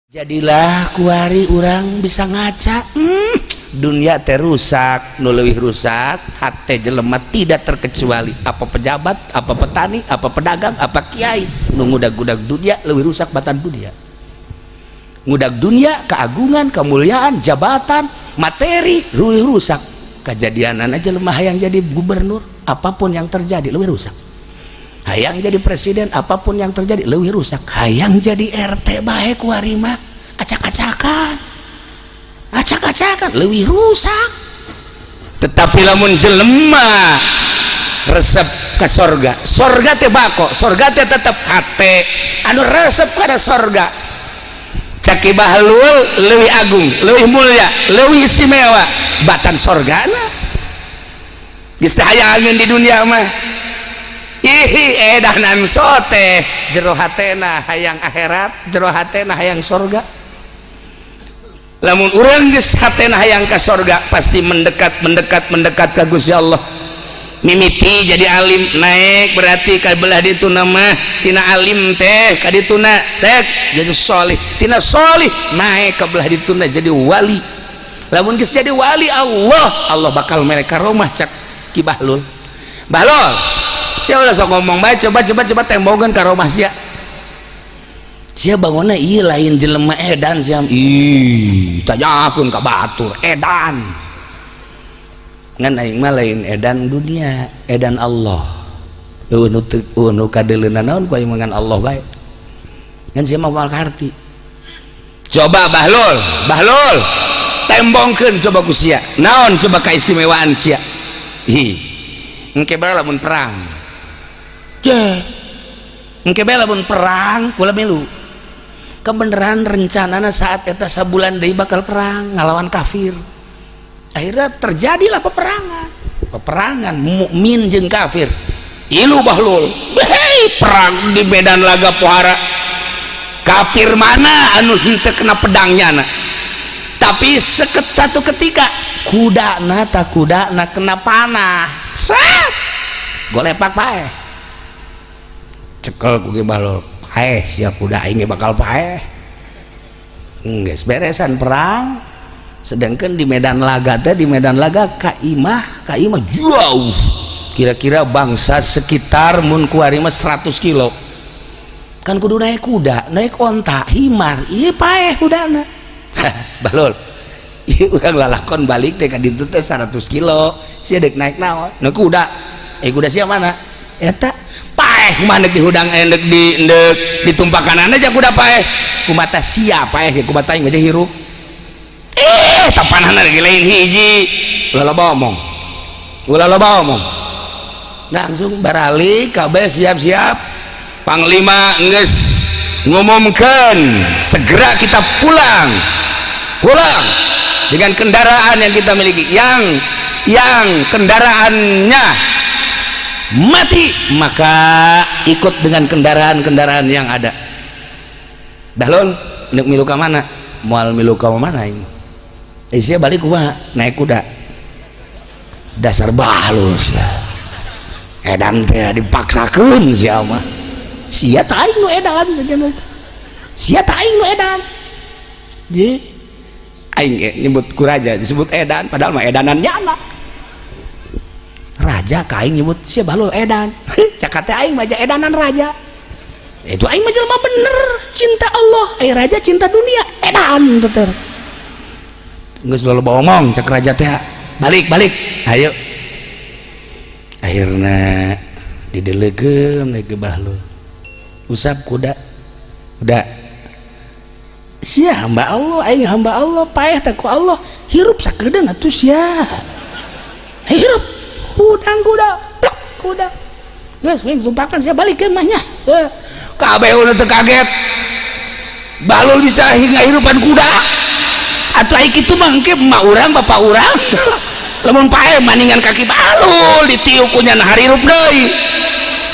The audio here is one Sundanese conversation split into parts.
Jadilah kuari urang bisa ngaca, dunia teh rusak, nu leuwih rusak hate jelema, tidak terkecuali apa pejabat, apa petani, apa pedagang, apa kiai. Nu ngudag-gudag dunia leuwih rusak batan dunia. Ngudag dunia, keagungan, kemuliaan, jabatan, materi, leuwih rusak. Kejadianan aja lemah hayang jadi gubernur, apapun yang terjadi leuwih rusak. Hayang jadi presiden, apapun yang terjadi leuwih rusak. Hayang jadi RT bae kuari mah acak-acakan, acak-acakan, leuwih rusak. Tetapi lamun jelema resep ke sorga, sorga teh bako, sorga teh tetep hate anu resep kana sorga, cek Ki Bahlul, leuwih agung, leuwih mulia, leuwih istimewa batan sorgana. Geus teh hayangeun di dunia mah. Ih, edanan sote, jero hatena hayang akhirat, jero hatena hayang sorga. Lamun urang geus hatena hayang ka sorga, pasti mendekat, mendekat, mendekat ka Gusti Allah. Mimiti jadi alim, naik berarti ka belah ditu nama tina alim teh ka dituna teh jadi solih, tina solih naik ka belah dituna jadi wali. Lamun geus jadi wali Allah, Allah bakal mere karomah, cek Ki Bahlul. Bahlul, sia ulah sok ngomong bae. Coba, coba, coba tembongan karomah sia. Sia bangunna ieu lain jelema edan sia. Ih, tanyakeun ka batur, edan. Ngan aing mah lain edan dunia, edan Allah. Eueuh nu teu, eueuh nu kadeuleuna naon ku aing mah, ngan Allah bae. Ngan sia mah moal karti. Coba Bahlul, Bahlul, tembongkeun coba ku sia. Naon coba kaistimewaan sia? Ih, engke bae lamun perang. Je. Engke bae lamun perang kula milu. Kebenaran rencanana saat eta sabulan deui bakal perang ngalawan kafir. Akhirnya terjadilah peperangan, peperangan mukmin jeung kafir. Ilu Bahlul, hei, perang di medan laga pohara kafir mana anu henteu kena pedangnya na. Tapi seket satu ketika kuda na tak kuda na kena panah, set, golepak, paeh. Cekel ku Ki Bahlul, paeh sia, kuda aing ge bakal paeh. Geus beresan perang, sedangkan di medan laga teh, di medan laga ka imah, ka imah jauh, kira-kira bangsa sekitar mun kuari mah 100 kilo kan, kudu naik kuda, naik onta, himar. Iya, paeh kudana. Bahlul, ieu urang lalakon balik teh ka ditu teh 100 kilo, sia dek naik naon? Naik kuda. Eh, kuda sia mana eta? Paeh. Kumaha deuk dihudang, eh, deuk di deuk ditumpakan aja kuda paeh? Kumata sia paeh ge kumata aing mah hirup. Eh, tapanahna lagi lain hiji. Ulah loba omong, ulah loba omong. Langsung baralik kabeh, siap-siap. Panglima geus ngumumkeun, segera kita pulang, pulang dengan kendaraan yang kita miliki. Yang kendaraannya mati maka ikut dengan kendaraan-kendaraan yang ada. Bahlul, nek milu ka mana? Moal milu ka mana ini. Eh, sia balik kumaha? Naik kuda. Dasar Bahlul sia, edan teh dipaksakeun. Sia mah, sia teh aing nu edan sakieu, sia teh aing nu edan. Je aing ge nyebut ku raja disebut edan, padahal mah edanan nyana raja ka aing. Nyebut sia Bahlul edan, cakap teh aing mah edanan raja. Itu aing mah jelema bener, cinta Allah, eh, raja cinta dunia. Edan tuh. Geus loba omong, cek raja teh, balik, balik, ayo. Akhirnya didelegeun ke Bahlul, usap kuda. Kuda sia hamba Allah, aing hamba Allah, paeh teh ku Allah, hirup sakedeung atuh sia. Hirup hudang kuda, plek kuda. Geus we tumpakan, sia balik ke imahnya. Kabeh udah teu kaget Bahlul bisa hingga hirupan kuda. Atau aing kitu mah engke emak urang, bapak urang lamun paeh maningan kaki Bahlul ditiup ku nyana harirup deui.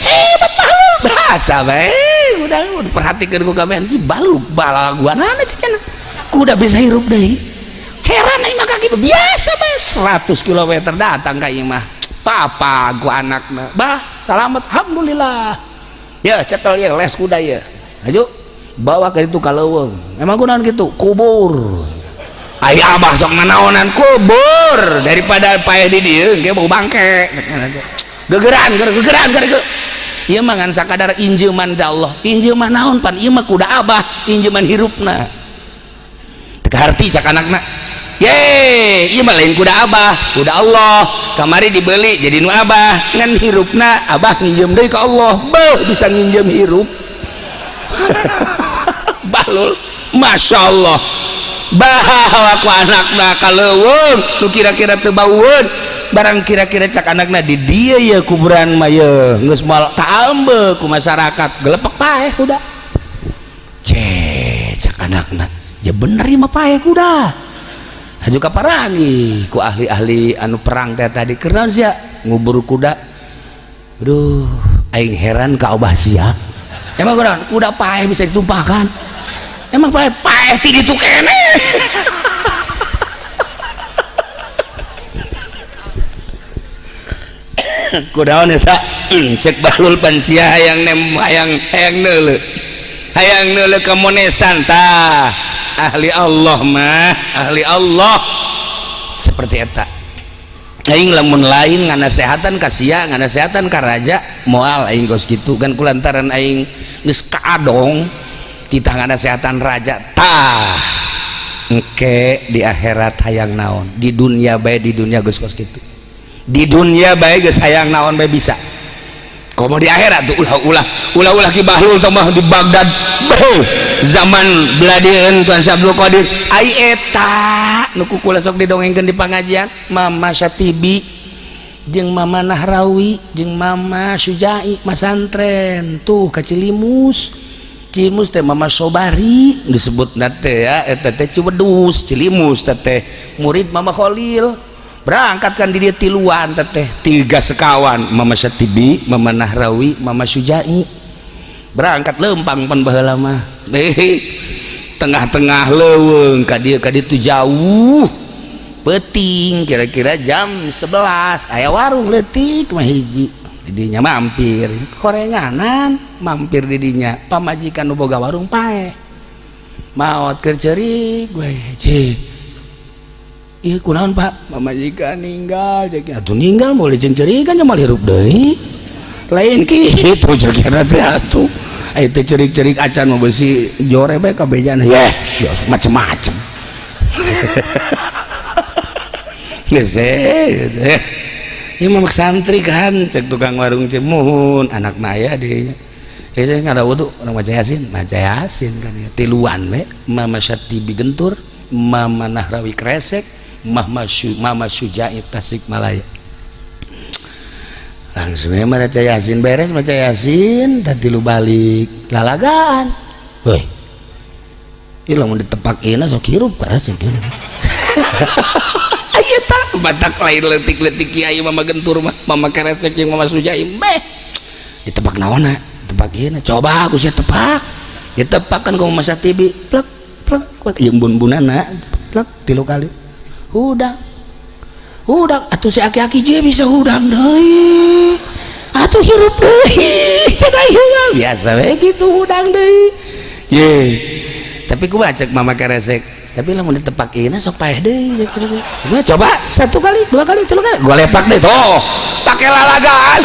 Hebat Bahlul, bahasa bae. Udah perhatikeun ku kabehan si Bahlul balaguanana cek cenah kuda bisa hirup deui. Heran aing mah, kaki biasa bae 100 km datang ka imah. Papa ku anakna, "Bah, selamat." "Alhamdulillah." Ya, cekel ya les kuda ya, ayo. Bawa ka ditu ka leuweung. Emang kunaon kitu? Kubur. Ai abah sok nanaonan kubur daripada paeh di dieu engke bau bangke. Gegeran, gegeran, gegeran. Ieu mah ngan sakadar injeuman da Allah. Injeuman naon pan ieu mah kuda abah, injeuman hirupna. Teu kaharti cak anakna. Ye, ieu mah lain kuda abah, kuda Allah. Kamari dibeli jadi nu abah, ngan hirupna abah nginjem deui ka Allah. Beuh bisa nginjem hirup. Bahlul, Masya Allah. Bawa ku anakna ka leuweung, nu kira-kira teu baueun. Barang kira-kira cak anakna di dieu ye kuburan mah ye geus moal kaambe ku masyarakat, gelepek paeh kuda. Cek cak anakna, ya bener ieu mah paeh kuda. Haju kaparangi ku ahli-ahli anu perang teh tadi keur naon sia ngubur kuda. Aduh, aing heran ka abah sia. Emang kunaon kuda paeh bisa ditumpahkan? Emang paeh paeh ti ditu keneh. Kudaon eta cek bahlul pan sia hayang nem hayang hayang neuleuh. Hayang neuleuh ka monesan tah. Ahli Allah mah, ahli Allah. Seperti eta. Aing lamun lain nganasehatan ka sia, nganasehatan ka raja, moal aing kos kitu kan kulantaran aing geus kaadong titah nganasehatan raja tah. Engke di akhirat hayang naon, di dunia bae di dunia geus kos kitu. Di dunia bae geus hayang naon bae bisa. Komo di akhirat tuh ulah-ulah ulah-ulah Ki Bahlul teh mah di Baghdad. Beuh, zaman beladieun Tuan Syekh Abdul Qadir. Ai eta nu ku kula sok didongengkeun di pangajian Mama Syatibi jeung Mama Nahrawi jeung Mama Sujai masantren tuh ka Cilimus. Cilimus teh Mama Sobari disebutna teh ya eta teh Ciwedus Cilimus teh murid Mama Khalil. Berangkat kan di dia tiluan teteh tiga sekawan Mama Syatibi, Mama Nahrawi, Mama Sujai berangkat lempang pan baheula mah tengah-tengah leuweung ka dieu tu jauh peuting kira-kira jam 11 aya warung leutik mah hiji didinya mampir korenganan mampir didinya pamajikan nu boga warung paeh maot keur ceurik we cik. Iya kunaon Pak, pamajikan ninggal cek atuh ninggal moal dicencerikan nya moal hirup deui. Lain kitu cek teh atuh. Ai teh cerik-cerik acan mah beusi jore bae kabejana. Yeh, macem-macem. Geus ieu mah santri kan cek tukang warung cek muhun anakna aya di. Geus ngada wudu urang maca Yasin, maca Yasin kan ya. Tiluan we Mama Syatibi Gentur, Mama Nahrawi Kresek, Mama Sujai Tasikmalaya. Langsung ya maca Yasin beres maca Yasin tadi lu balik lalagaan. Woi. Ieu lamun ditepak ieu sok hirup karas sok hirup. Aya tah batak lain leutik-leutik kiai Mama Gentur mah, Mama Kresek jeung Mama Sujai beh. Ditepak naonna? Tepak ieu coba aku sia tepak. Ditepak kan ku Mama Syatibi plek plek jeung bun-bunana plek tilu kali. Hudang hudang atuh si aki-aki je bisa hudang deui atuh hirup deui cenah ieu biasa we kitu hudang deui je tapi kumaha cek Mama Keresek tapi lamun ditepak ieu sok paeh deui coba satu kali dua kali tilu kali gua lepak deui tuh pake lalagaan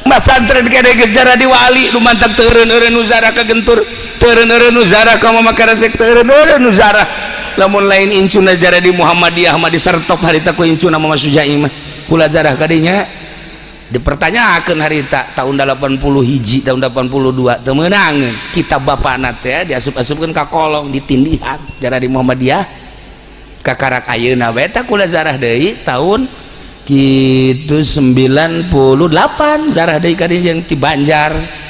masantren kene geus jadi wali nu mantak teureun-eureun nu zarah ka Gentur teureun-eureun nu zarah ka Mama Keresek teureun-eureun nu zarah lamun lain incuna jarah di Muhammadiyah mah disertop harita ku incuna Mama Sujai mah kula zarah kadinya dipertanyakeun harita tahun 81 tahun 82 teu meunang kitab bapana teh diasup-asupkeun ka kolong ditindihan jarah di Muhammadiyah kakarak ayeuna we tah kula zarah deui tahun kitu 98 zarah deui kadinya jeung ti Banjar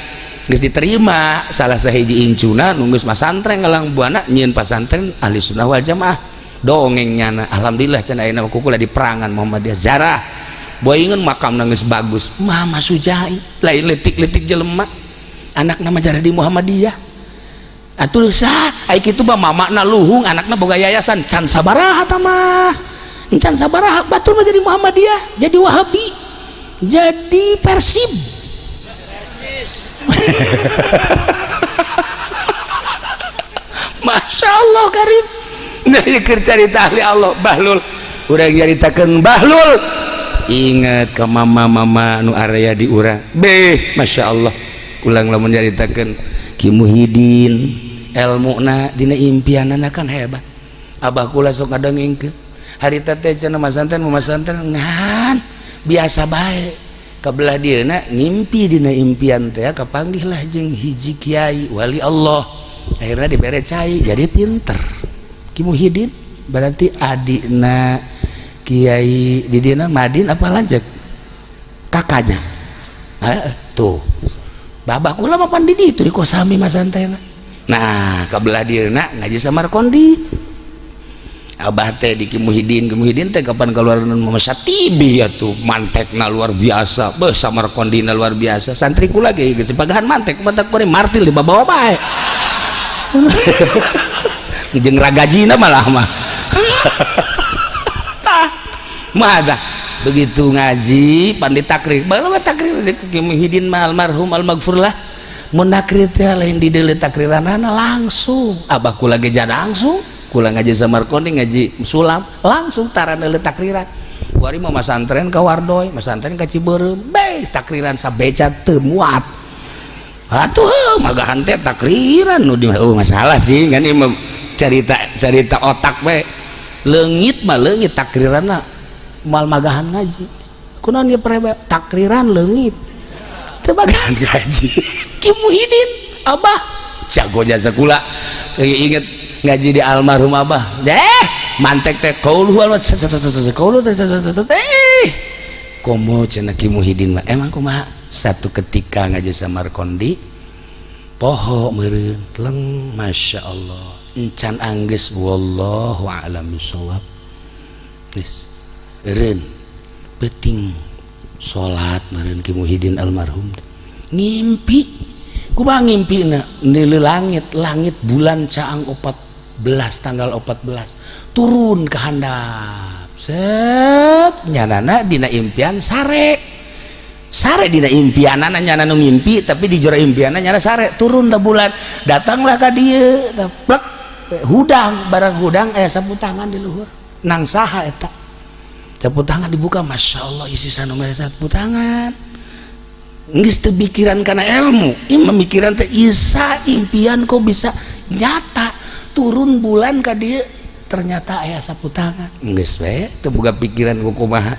geus diterima salah sahiji incuna nu geus masantren ngalang buana nyieun pasantren ahli sunnah wal jamaah dongeng nyana alhamdulillah cenah ayeuna kukula di perangan Muhammadiyah zarah boingeun makamna geus bagus Mama Sujai lain leutik-leutik jelema anakna mah jarah di Muhammadiyah atuh sah ai kitu mah mamakna luhung anakna boga yayasan can sabaraha tah mah can sabaraha batur mah jadi Muhammadiyah jadi Wahabi jadi Persib Masya Allah karim. Nah, keur carita ahli Allah Bahlul. Urang nyaritakeun Bahlul. Ingat ke mama-mama nu area di urang. Beh, Masya Allah. Ulang lamun nyaritakeun Ki Muhyiddin elmuna dina impianana kan hebat. Abah kula sok ngadongengkeun. Harita teh cenah masanten masanten ngan biasa bae. Kabelah dieuna ngimpi dina impian teh kapanggihlah jeung hiji kiai wali Allah. Akhirnya dibere cai jadi pinter. Ki Muhyiddin berarti adikna Kiai di dina Madin apa lanjut kakaknya tuh babah kula mah pan di ditu di Kosami masantena. Nah kabelah dieuna ngaji Samarkondi abah teh di Ki Muhyiddin, Ki Muhyiddin teh kapan keluar Mama Satibi atuh mantekna luar biasa, beuh Samarkondina luar biasa. Santri kula ge geus pagahan mantek mantek kore martil dibawa bae jeung ragajina malah mah. Tah mah begitu ngaji pan ditakrir bae takrir Ki Muhyiddin mah almarhum almaghfurlah mun nakrir teh lain di deuleu takriranana langsung abah kula ge langsung kula ngaji Samarkondi ngaji sulam langsung tara neuleu takriran. Kuari mah masantren ka Wardoy, masantren ka Cibeureum, beh takriran sabeca teu muat. Atuh magahan teh takriran nu di oh, masalah sih kan ieu carita carita otak bae. Leungit mah leungit takriranna moal magahan ngaji. Kunaon ieu prebe takriran leungit teu magahan ngaji. Ki Muhyiddin abah jago jasa kula inget ngaji di almarhum abah deh mantek teh qauluhu qaulu teh komo cenah Ki Muhyiddin mah emang kumaha. Satu ketika ngaji Samarkondi poho meureun leng Masya Allah encan anggeus wallahu a'lam bishawab geus eureun peuting salat meureun Ki Muhyiddin almarhum ngimpi kumaha ngimpina neuleuh langit langit bulan caang 14 tanggal 14 turun ke handap set nyanana dina impian sare sare dina impianana nyana nu ngimpi tapi di jero impianna nyana sare turun ta bulan datanglah ka dieu plek hudang barang hudang aya sapu tangan di luhur nang saha eta sapu tangan dibuka Masya Allah isi sanu mere sapu tangan geus teu pikiran kana ilmu ieu memikiran teh isa impian kok bisa nyata turun bulan ka dieu ternyata aya sapu tangan geus we teu boga pikiran ku kumaha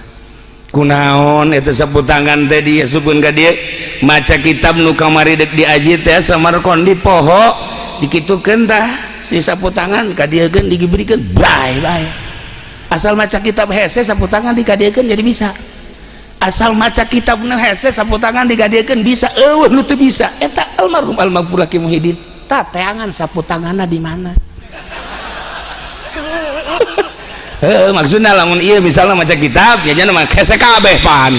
kunaon eta sapu tangan teh diasupkeun ka dieu maca kitab nu kamari deuk diaji teh Samarkondi poho dikitukeun tah si sapu tangan ka dieukeun digibrikeun bae bae asal maca kitab hese sapu tangan dikadiekeun jadi bisa asal maca kitab nu hese sapu tangan dikadiekeun bisa eueuh nu teu bisa eta almarhum almaghfurlah Ki Muhyiddin tah teangan sapu tanganna di mana. Heeh maksudna lamun ieu misalna maca kitab nya nya mah hese kabeh pan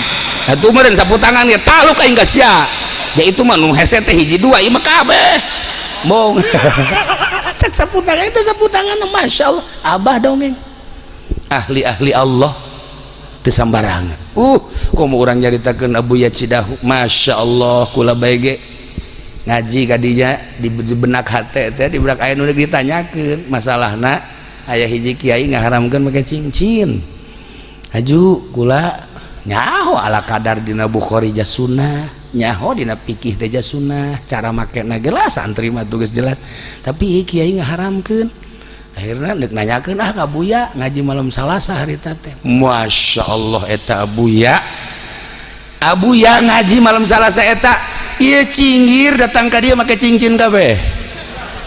atuh meureun sapu tangan ge taluk aing ka sia ya itu mah nu hese teh hiji dua ieu mah kabeh mong cek sapu tangan itu sapu tangan Masya Allah abah dongeng ahli-ahli Allah teu sambarangan. Komo urang nyaritakeun Abu Yacidahu Masya Allah kula bae ge ngaji kadinya di benak hate teh di benak aya nu ditanyakeun masalahna aya hiji kiai ngaharamkeun make cincin haju kula nyaho ala kadar dina Bukhari sunnah nyaho dina fikih teh sunnah cara makena ge lah santri mah tugas jelas tapi kiai ngaharamkeun akhirna deuk nanyakeun ah ka Buya ngaji malam Salasa harita teh Masya Allah eta Abuya Abuya ngaji malam Salasa eta ieu cinggir datang ka dieu make cincin kabeh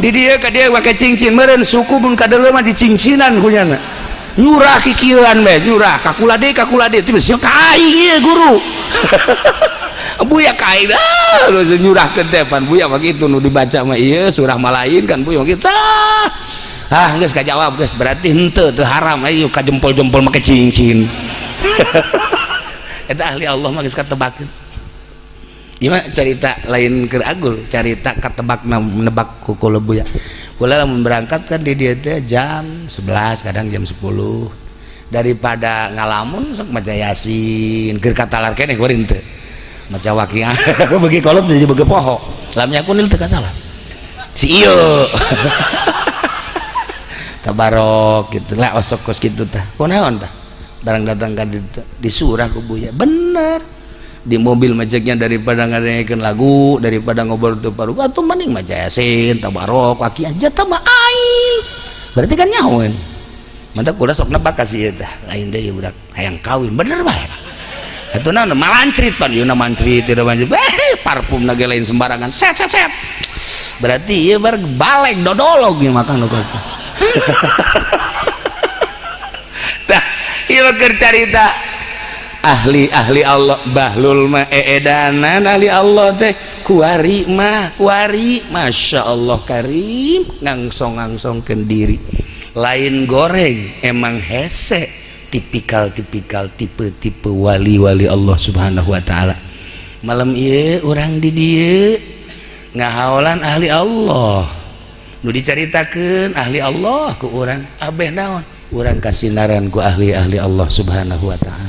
di dieu ka dieu make cincin meureun suku mun kadeuleu mah dicincinan kunyana nyurah kikieuan bae nyurah kakula deui teh sia ka aing ieu guru Buya ka aing ah geus nyurahkeun teh pan Buya mah kitu nu dibaca mah ieu surah malain kan Buya mah kitu ah geus kajawab geus berarti henteu teu haram ayo ka jempol-jempol make cincin eta ahli Allah mah geus katebakeun. Gimana cerita lain keur agul cerita katebak menebak ku Buya. Kula lamun berangkat kan di dieu teh jam 11 kadang jam 10 daripada ngalamun sok maca Yasin keur katalar keneh kuring teu. Maca waqiah bagi kolot jadi bagi poho. Lam yakunil teu salah. Si ieu. Tabarok gitu lah osok kos kitu tah. Kunaon tah? Barang datang ka ditu disurah ku Buya. Bener. Di mobil macetnya daripada ngadengekeun lagu, daripada ngobrol teu paru, atuh mending maca Yasin, tabarok, waqiah jatah mah aing. Berarti kan nyahoeun. Mantap kula sok nebak ka si ieu tah. Lain deui budak hayang kawin, bener bae. Atuh naon malancrit pan ieu na mancrit ieu mancrit. Eh, parfum na ge lain sembarangan. Set set set. Berarti ieu bar balek dodolog ieu makan nu kitu. Tah, ieu keur carita ahli-ahli Allah bahlul mah eedanan ahli Allah teh kuari mah kuari Masya Allah karim ngangsong-ngangsongkeun diri lain goreng emang hese tipikal-tipikal tipe-tipe wali-wali Allah Subhanahu wa taala. Malam ieu urang di dieu ngahaolan ahli Allah nu dicaritakeun ahli Allah ku urang abeh naon urang kasinaran ku ahli-ahli Allah Subhanahu wa taala.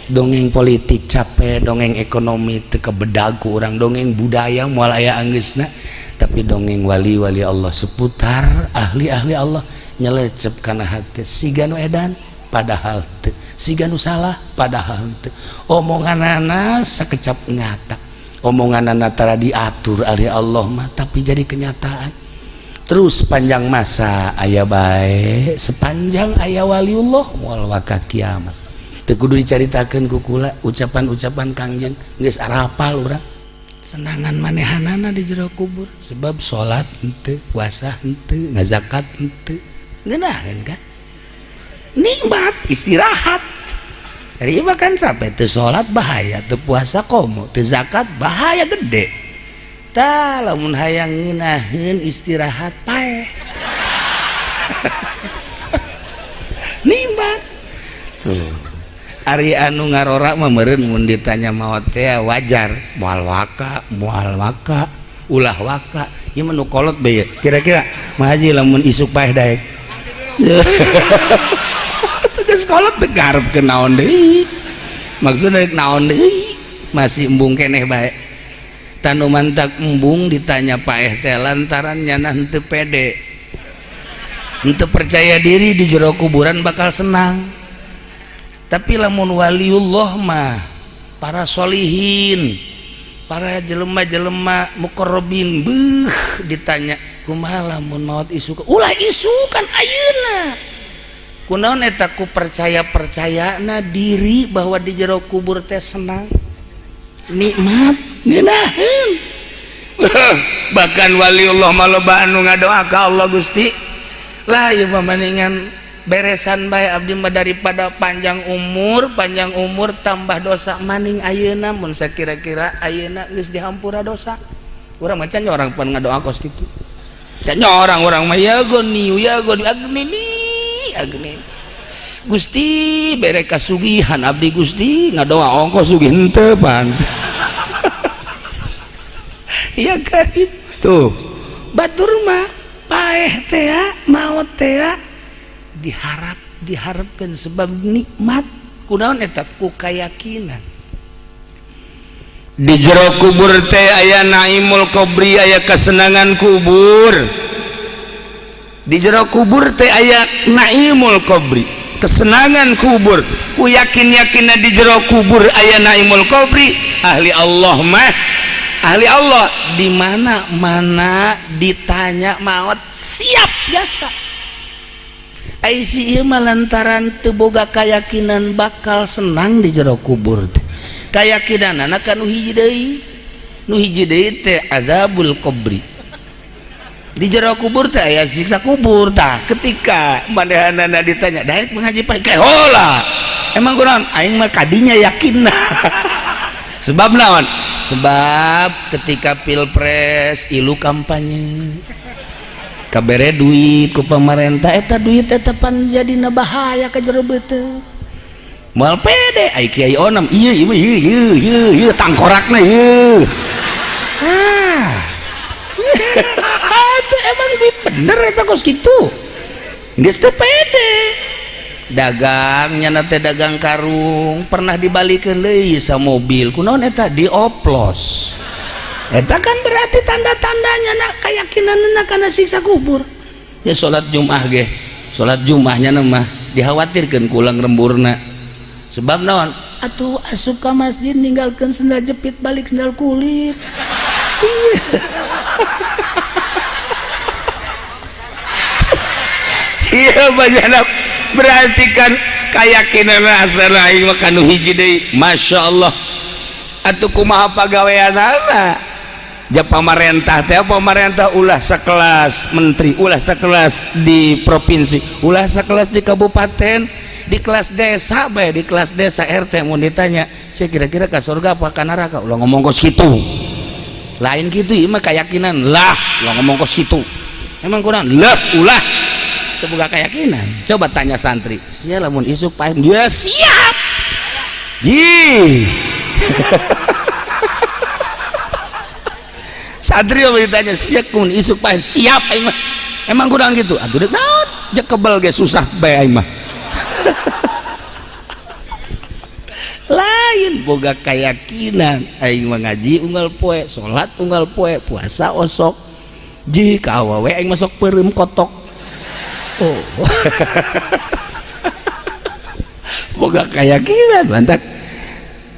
Dongeng politik capek, dongeng ekonomi teu kebedag ku urang, dongeng budaya moal aya anggeusna, tapi dongeng wali-wali Allah seputar ahli-ahli Allah nyelecep kana hati siga nu edan padahal teu, siga nu salah padahal teu, omonganana sakecap nyata, omonganana tara diatur ahli Allah mah tapi jadi kenyataan. Terus sepanjang masa aya bae, sepanjang aya waliullah moal waka kiamat. Teu kudu dicaritakeun ku kula ucapan-ucapan Kangjeng geus arapal urang. Senangan manehanana di jero kubur sebab salat henteu, puasa henteu, ngazakat henteu. Ngeunaheun kan? Nikmat istirahat. Ari mah kan sampai teu salat bahaya, teu puasa komo, teu zakat bahaya gede. Tah lamun hayang ngeunaheun istirahat paeh. Nikmat. Tuh. Ari anu ngarora mah meureun mun ditanya maot teh wajar, moal waka, ulah waka. Ieu mah nu kolot bae. Kira-kira Mah Haji lamun isuk paeh daek. Tegas kolot teu ngarepkeun naon deui. Maksudna naon deui? Masih embung keneh bae. Tanu mantak embung ditanya paeh teh lantaran nyana henteu pede. Henteu percaya diri di jero kuburan bakal senang. Tapi lamun waliullah mah para solihin, para jelema-jelema muqarrabin beuh ditanya kumaha lamun maot isuk, ulah isukan ayeuna. Kunaon eta ku percaya-percayana diri bahwa di jero kubur teh senang, nikmat, ngeunaheun. Bahkan waliullah mah loba anu ngadoa ka Allah, Gusti lah ieu mah mendingan beresan bae abdi mah daripada panjang umur tambah dosa maning ayeuna mun sakira-kira ayeuna geus dihampura dosa. Urang mah can orang pan ngadoa kos kitu. Can orang mah ya goni agni agni. Gusti bere kasugihan abdi Gusti ngadoa ongko sugih henteu pan. Ya karib tuh. Batur mah paeh teh maot teh diharapkan sebab nikmat kunaon eta ku kayakinan. Di jero kubur teh aya naimul qabri, aya kesenangan kubur. Di jero kubur teh aya naimul qabri, kesenangan kubur. Ku yakin-yakinna di jero kubur aya naimul qabri, ahli Allah mah ahli Allah di mana mana ditanya maot siap biasa. Ai si ieu mah lantaran teu boga kayakinan bakal senang di jero kubur teh. Kayakinanana ka nu hiji deui. Nu hiji deui teh azabul qabri. Di jero kubur teh aya siksa kubur tah. Ketika manehanana ditanya daek mengaji pae heula. Emang kunaon? Aing mah kadinya yakin. Sebab naon? Sebab ketika pilpres ilu kampanye kabere duit ku pemerintah, eta duit eta pan jadina bahaya ka jero beuteung. Moal pede ai kiai onam ieu ieu ieu ieu ieu ieu tangkorakna ieu. Ah. Itu emang duit bener eta kos kitu. Geus teu pede. Dagang nyana teh dagang karung pernah dibalikeun deui sa mobil, kunaon eta dioplos. Eta kan berarti tanda-tandanya nak keyakinan kana siksa kubur. Ya salat Jumat ge, salat Jumatnya mah dikhawatirkan kulang remburna. Sebab naon? Atuh asup ka masjid ninggalkeun sendal jepit, balik sendal kulit. Iya, banyak berarti kan keyakinan asal aing mah kanu hiji deui. Masya Allah, atuh kumaha pagaweanana ja pamarentah teh? Pamarentah ulah sekelas menteri, ulah sekelas di provinsi, ulah sekelas di kabupaten, di kelas desa bae. Di kelas desa RT mau ditanya, "Saya kira-kira ke surga apa ke neraka?" Ulah ngomong kos kitu, lain gitu. Ieu mah keyakinan lah. Ulah ngomong kos kitu, emang kurang lah, ulah itu buka keyakinan. Coba tanya santri sia, lamun isuk paeh dia siap. Ih, santri mau ditanya, "Siap mun isuk paeh?" "Siap aing mah." Emang kurang gitu? Atuh dek naon ja kebel ge susah bae aing mah. Lain boga keyakinan. Aing mah ngaji unggal poe, salat unggal poe, puasa osok, ji ka awewe aing masuk peureum kotok. Oh, boga keyakinan. Mantap,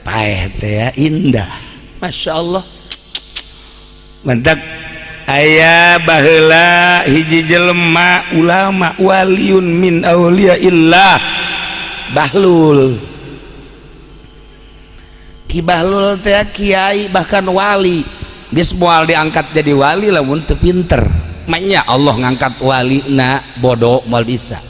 paeh teh ya indah, Masya Allah. Mantap, aya baheula hiji jelema ulama, waliun min auliyaillah, Bahlul. Ki Bahlul teh kiai, bahkan wali. Geus moal diangkat jadi wali lamun teu pinter. Maknya Allah ngangkat wali na bodoh moal bisa,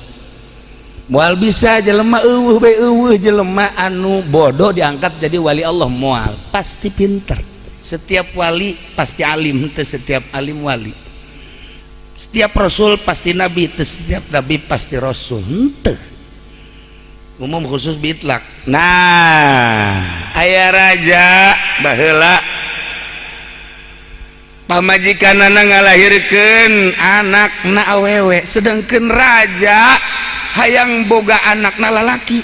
moal bisa jelema eueuh bae. Eueuh jelema anu bodoh diangkat jadi wali Allah, moal, pasti pinter. Setiap wali pasti alim, teu setiap alim wali. Setiap rasul pasti nabi, teu setiap nabi pasti rasul, henteu. Umum khusus bitlak. Nah, aya raja baheula, pamajikanana ngalahirkeun anakna awewe, sedangkan raja hayang boga anakna lalaki.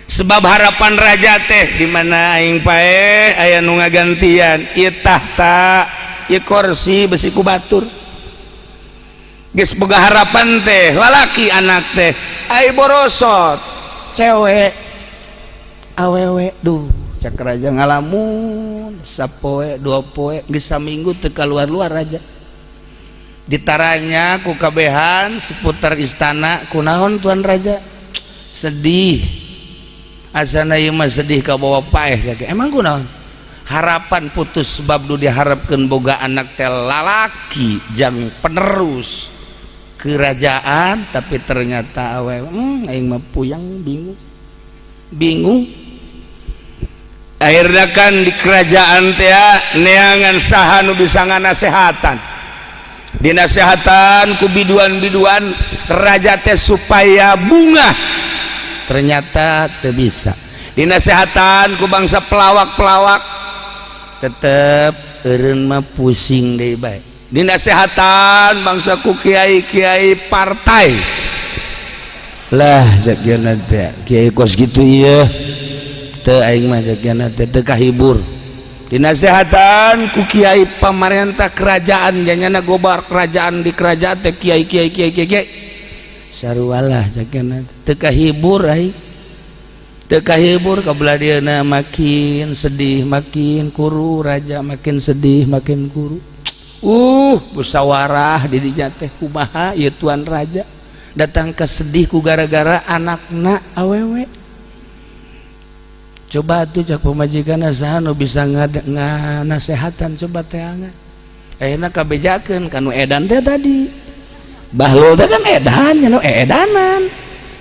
Sebab harapan raja teh, di mana aing paeh aya nu ngagantian ieu tahta, ieu kursi, besi ku batur. Geus boga harapan teh lalaki anak teh, ai borosot cewek, awewe. Duh, cak raja, ngalamun sapoe dua poe, geus saminggu teu kaluar-luar raja. Ditaranya ku kabehan seputar istana, "Kunaon, tuan raja sedih?" "Asana ieu mah sedih kabawa paeh." "Emang kunaon?" "Harapan putus, sebab nu diharapkeun boga anak teh lalaki jang penerus kerajaan, tapi ternyata awewe. Aing mah puyang, bingung bingung." Akhirnya kan di kerajaan teh neangan saha nu bisa nganasehatan. Dinasehatan ku biduan-biduan raja teh supaya bunga, ternyata teu bisa. Dinasehatan ku bangsa pelawak-pelawak, tetep eureun mah pusing deui bae. Dinasehatan bangsa ku kiai-kiai partai lah, zakiana teh kiai kos gitu ieu teu, aing mah zakiana teh teu kahibur. Dinasehatan ku kiai pamarentah kerajaan, janyana gobar kerajaan, di kerajaan teh kiai kiai kiai kiai kiai sarualah, zakiana teu kahibur aing, teu kahibur. Kabelah dieuna makin sedih makin kuru raja, makin sedih makin kuru. Musyawarah di dinya teh, "Kumaha ieu, tuan raja datang ke sedih ku gara-gara anakna awewe?" "Coba tuh," cak pamajikan, "saha nu bisa nganasehatan, coba teangan." Ayeuna kabejakeun kanu edan teh tadi. Bahlul teh kan edan nya, edanan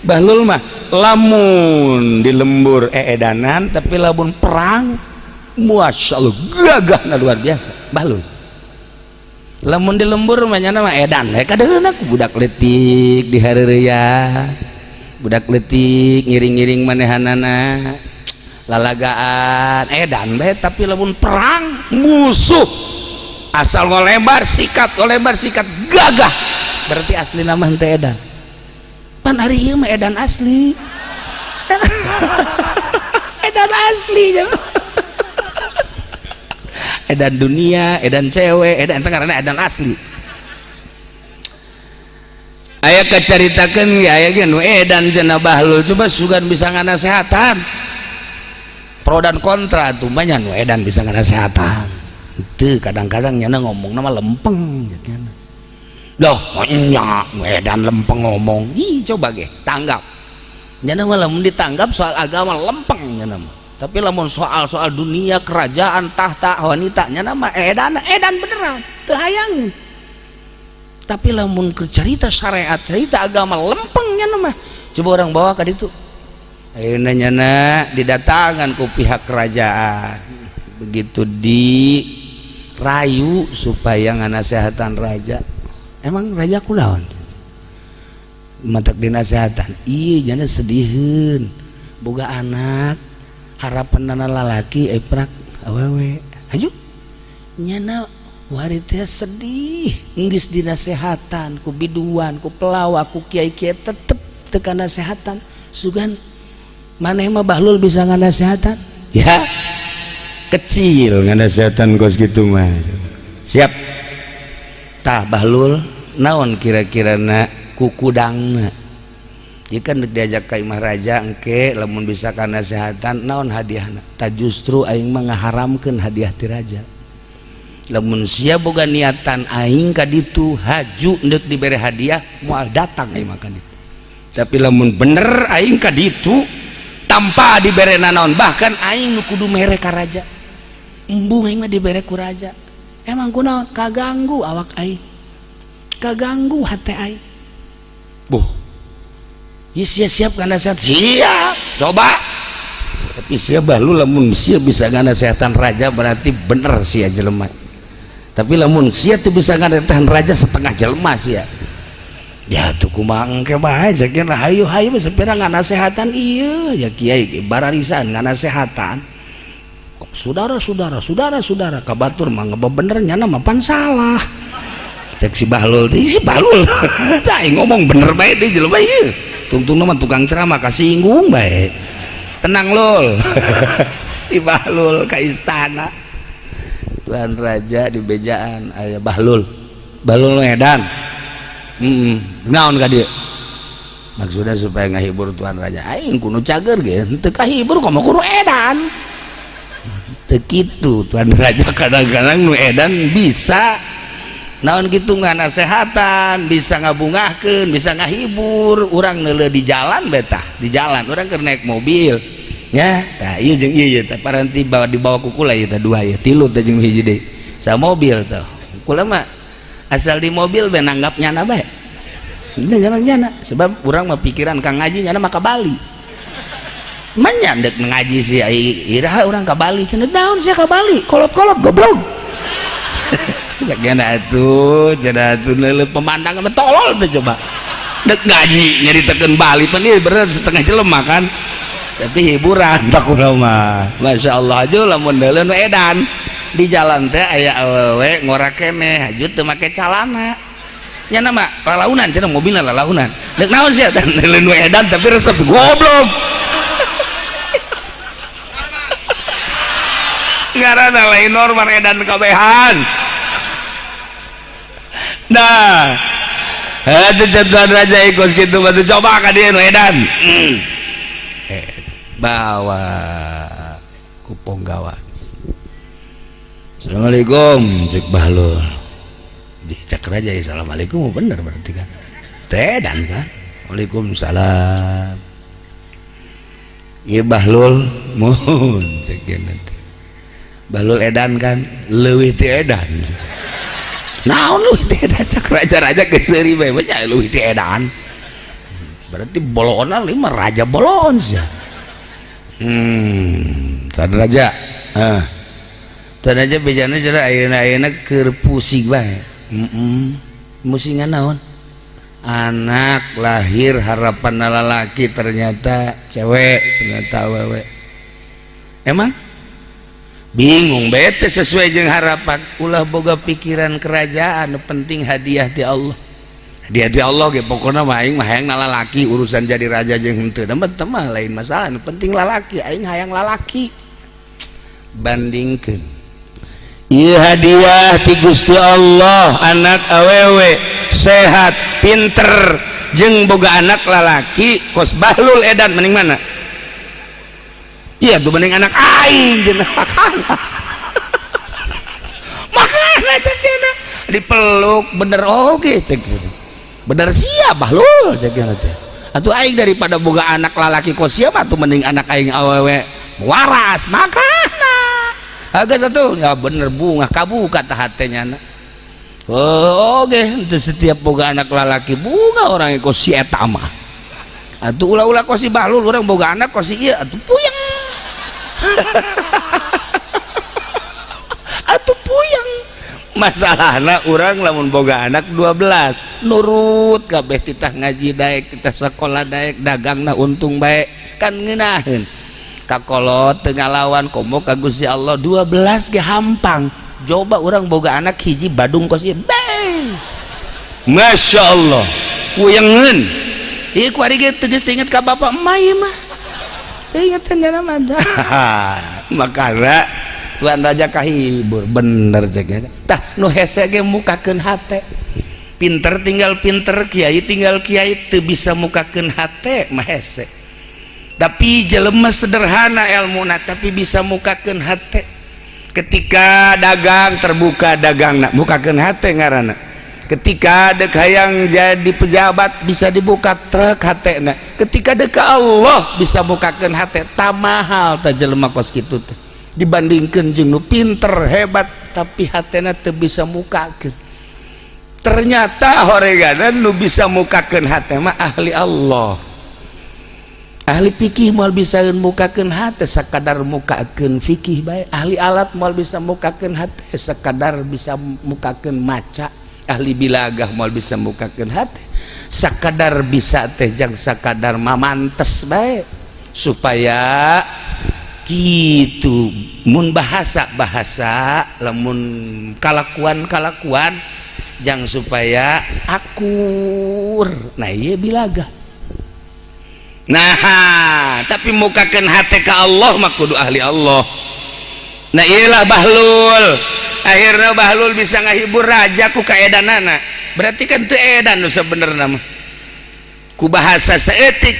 Bahlul mah. Lamun di lembur eedanan, tapi lamun perang, Masya Allah, gagahna luar biasa Bahlul. Lamun di lembur mah nyana mah edan we kadeuna ku budak leutik di hareureya, budak leutik ngiring-ngiring manehanana lalagaan, edan bae. Tapi lamun perang, musuh asal ngolebar sikat, ngolebar sikat, gagah. Berarti asli nama henteu edan. Pan ari ieu mah edan asli, edan asli, edan dunia, edan cewek, edan ente karena edan asli. Aya keceritakan ya, aya ge nu edan cenah. Bahlul, coba sugan bisa nganasehatan. Pro dan kontra tuh banyak. Nu edan bisa nganasehatan itu kadang-kadang nyana ngomong nama lempeng gitu. Loh, nya nu edan lempeng ngomong. Ih, coba ge tanggap. Nyana mah lamun ditanggap soal agama lempeng nyana mah, tapi lamun soal-soal dunia, kerajaan, tahta, wanita, nyana mah edan, edan beneran teu hayang. Tapi lamun ke cerita syariat, cerita agama, lempeng nyana mah. Coba orang bawa ka ditu. Ayeuna nyana didatangan ku pihak kerajaan, begitu dirayu supaya nganasehatan raja. Emang raja kunaon matak dinasehatan? Iya, nyana sediheun boga anak, harapan nana lalaki, eprak awewe. Hayu nyana wari teh sedih. Geus dinasehatan ku biduan, ku pelawak, ku kiai-kiai, tetep teu kanasehatan. Sugan maneh mah, Bahlul, bisa nganasehatan? Ya kecil nganasehatan kos gitu mah. Siap tah, Bahlul. Naon kira-kira na kukudangna jika diajak ka imah raja engke lamun bisa kanasehatan, naon hadiahna? Ta justru aing mah ngaharamkeun hadiah ti raja. Lamun sia boga niatan aing ka ditu haju ndek dibere hadiah, moal datang aing mah ka ditu. Tapi lamun bener aing ka ditu tanpa dibere nanaon, bahkan aing nu kudu mere ka raja, embung aing mah dibere ku raja. Emang kunaon? Kaganggu awak aing, kaganggu hati aing. Boh. Ya, siap siap nasihat, siap. Coba, tapi siap, Bahlul, lamun sia bisa ngasehatan raja berarti bener sia jelema. Tapi lamun sia tuh bisa ngasehatan raja, setengah jelema sia. Ya tuh kumaha engke bae cek. Hayu hayu sepira nganasehatan. Iya ya, kiai bararisan nganasehatan, saudara-saudara, saudara-saudara, kabatur mah bener, nyana mah pan salah. Cek si Bahlul, si Bahlul tah ngomong bener bae di jelema ieu. Tungtung mah tukang ceramah kasinggung bae. Tenang, Lul. Si Bahlul ke istana Tuan Raja, di bejaan aya Bahlul. Bahlul edan. Naon ka dieu? Maksudnya supaya ngahibur Tuan Raja. Aing kudu cager ge teu kahibur komo kudu edan. Teu kitu, Tuan Raja. Kadang-kadang nu edan bisa naon gitu, nganasehatan, bisa ngabungahkeun, bisa ngahibur. Urang neuleuh di jalan betah, di jalan urang keur naik mobil ya. Tah ieu jeung ieu teh paranti bawa dibawa ku kula ieu teh dua ieu, tilu teh jeung hiji deui sa mobil tuh. Kula mah asal di mobil be nanggap nyana bae. Ini jalan nyana, sebab urang mah pikiran kang ngaji, nyana mah ka Bali. Manya dek ngaji sih iraha urang ka Bali cenah. Naon sia ka Bali kolot-kolot, goblok? Sakian atuh cenah atuh, neuleuh pemandangan mah tolol tuh. Coba dek ngaji nyaritakeun Bali, pan ieu bener setengah jelema kan, tapi hiburan tak kula mah. Masya Allah aja lamun neuleuh nu edan di jalan teh aya awewe ngora keneh, haju teu make calana, nya nama lalaunan cenah, mobilna lalaunan. Dek naon sia? Teh neuleuh nu edan tapi resep, goblok. Ngaranna lain normal, edan kabehan. Nah, itu tuan raja ikut gitu batu. Coba ka dieu nu edan. Bawa ku ponggawa. Assalamualaikum, cek Bahlul. Di cek raja, assalamualaikum bener berarti kan edan kan. Waalaikumsalam. Iya, Bahlul, mohon cek nanti Bahlul edan kan? Leuwih ti edan. Naon leuwih ti edan? Cek raja-raja keseuri bae bae. Leuwih ti edan berarti bolona lima raja bolon sih. Tuan raja, ah, tuan raja bejana cara ayeuna ayeuna keur pusing bae. Musingan naon? Anak lahir harapan lalaki ternyata cewek, ternyata awewe. Emang bingung bete sesuai jeung harapan. Ulah boga pikiran kerajaan, penting hadiah di Allah. Dia di Allah ge pokona mah aing mah hayang lalaki, urusan jadi raja jeung henteu mah mah lain masalah, nu penting lalaki, aing hayang lalaki. Bandingkeun ieu hadiah ti Gusti Allah, anak awewe sehat, pinter, jeung boga anak lalaki kos Bahlul edan, mending mana? Iya tuh mending anak aing cenah. Makana cek cenah dipeluk bener oge cek cenah. Bener sia Bahlul cek cenah teh. Atuh aing daripada boga anak lalaki kos sia mah tuh mending anak aing awewe waras. Makana agak satu ya bener bunga kabuka tah hatenya na. Oh, oke, itu setiap boga anak lalaki bunga orang kos si eta mah. Atuh ulah-ulah kos si Bahlul urang boga anak kos si ieu atuh puyeng. Atuh puyeng. Masalahna urang lamun boga anak 12 nurut kabeh, titah ngaji daek, titah sekolah daek, dagangna untung bae kan ngeunaheun. Kakolot teu ngalawan komo ka Gusti Allah 12 ge hampang. Coba urang boga anak hiji badung kos ieu. Beng. Masya Allah. Puyengeun. Ieu ku ari ge teu geus inget ka bapak emak ieu mah. Teu ingetan jana mah. Makana Tuan Raja kahibur bener cek nya. Tah nu hese ge mukakeun hate. Pinter tinggal pinter, kiai tinggal kiai, teu bisa mukakeun hate mah hese. Tapi jelema sederhana elmuna tapi bisa mukakeun hate. Ketika dagang terbuka dagangna, mukakeun hate ngaranna. Ketika dek hayang jadi pejabat bisa dibuka truk hatena. Ketika dek Allah bisa mukakeun hate, tamahal tah jelema kos kitu teh. Dibandingkeun jeung nu pinter hebat tapi hatena teu bisa mukakeun. Ternyata horeganan nu bisa mukakeun hate mah ahli Allah. Ahli fikih moal bisa mukakeun hate sakadar mukakeun fikih bae. Ahli alat moal bisa mukakeun hate sakadar bisa mukakeun maca. Ahli bilagah moal bisa mukakeun hate sakadar bisa teh jang sakadar mamantes bae supaya gitu. Mun bahasa-bahasa lamun kalakuan-kalakuan jang supaya akur. Nah ieu bilagah. Nah, tapi mukakeun hate ka Allah mah kudu ahli Allah. Nah iyalah Bahlul. Akhirnya Bahlul bisa ngahibur raja ku kaedanana. Berarti kan teu edan nu sabenerna mah. Ku bahasa saeutik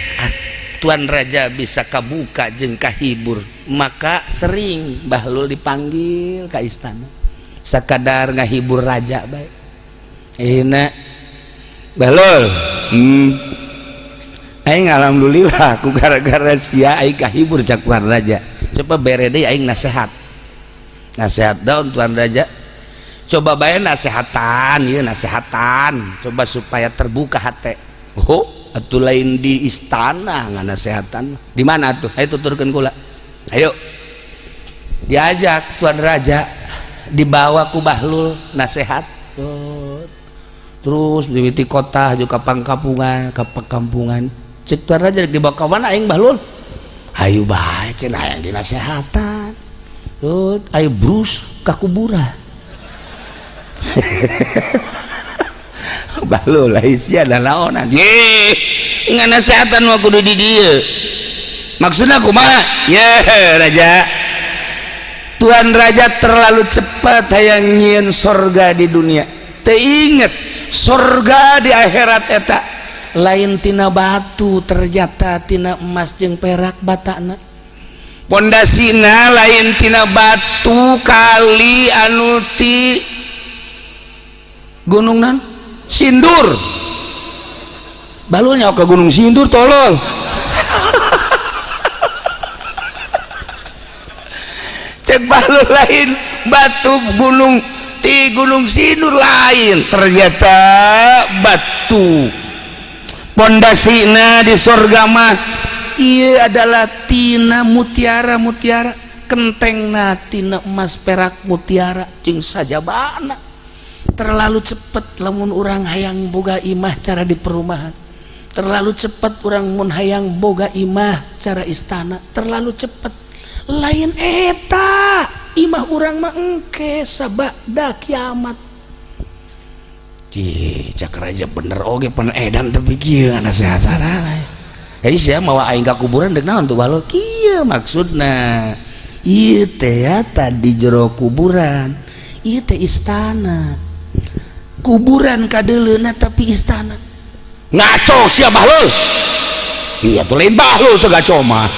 Tuan Raja bisa kabuka jeung kahibur. Maka sering Bahlul dipanggil ka istana. Sakadar ngahibur raja bae. Euna Bahlul. Aing alhamdulillah ku gara-gara sia aing kahibur cak Tuan Raja. Coba bere deui aing nasehat. Nasehat daun Tuan Raja. Coba bae nasehatan, ieu nasehatan. Coba supaya terbuka hate. Oh, atuh lain di istana nganasehatan. Di mana atuh? Ayo tuturkeun kula. Ayo. Diajak Tuan Raja, dibawa ku Bahlul nasehat. Terus mimiti kota juga pangkampungan, ka pakampungan. Cek Tuan Raja dibawa ka mana aing Bahlul? Hayu bae cenah hayang dinasehatan. Tut, ayo brus ka kuburan. Bahlul lain sia da naonan. Ye, nganasehatan mah kudu di dieu. Maksudna kumaha? Ye, Raja. Tuan Raja terlalu cepat hayang nyieun sorga di dunia. Teu inget sorga di akhirat eta lain tina batu, ternyata tina emas jeung perak batana. Pondasina lain tina batu kali anu ti gunung nan Sindur. Balulnya ke Gunung Sindur tolol. Cek balul lain batu gunung ti Gunung Sindur lain, ternyata batu pondasina di sorga mah iya adalah tina mutiara mutiara, kentengna tina emas perak mutiara jeung sajabana. Terlalu cepet lamun urang hayang boga imah cara di perumahan, terlalu cepet urang mun hayang boga imah cara istana, terlalu cepet. Lain eta imah urang mah engke sabada kiamat. Cih, cak raja bener oge pan edan tapi kieu nasehatan. Hei sia mawa aing ka kuburan deuk naon tuh Bahlul? Kieu maksudna. Ieu teh ya tadi jero kuburan. Ieu teh istana. Kuburan kadeuleuna tapi istana. Ngaco sia Bahlul. Iya tuh lain Bahlul tuh gaco mah.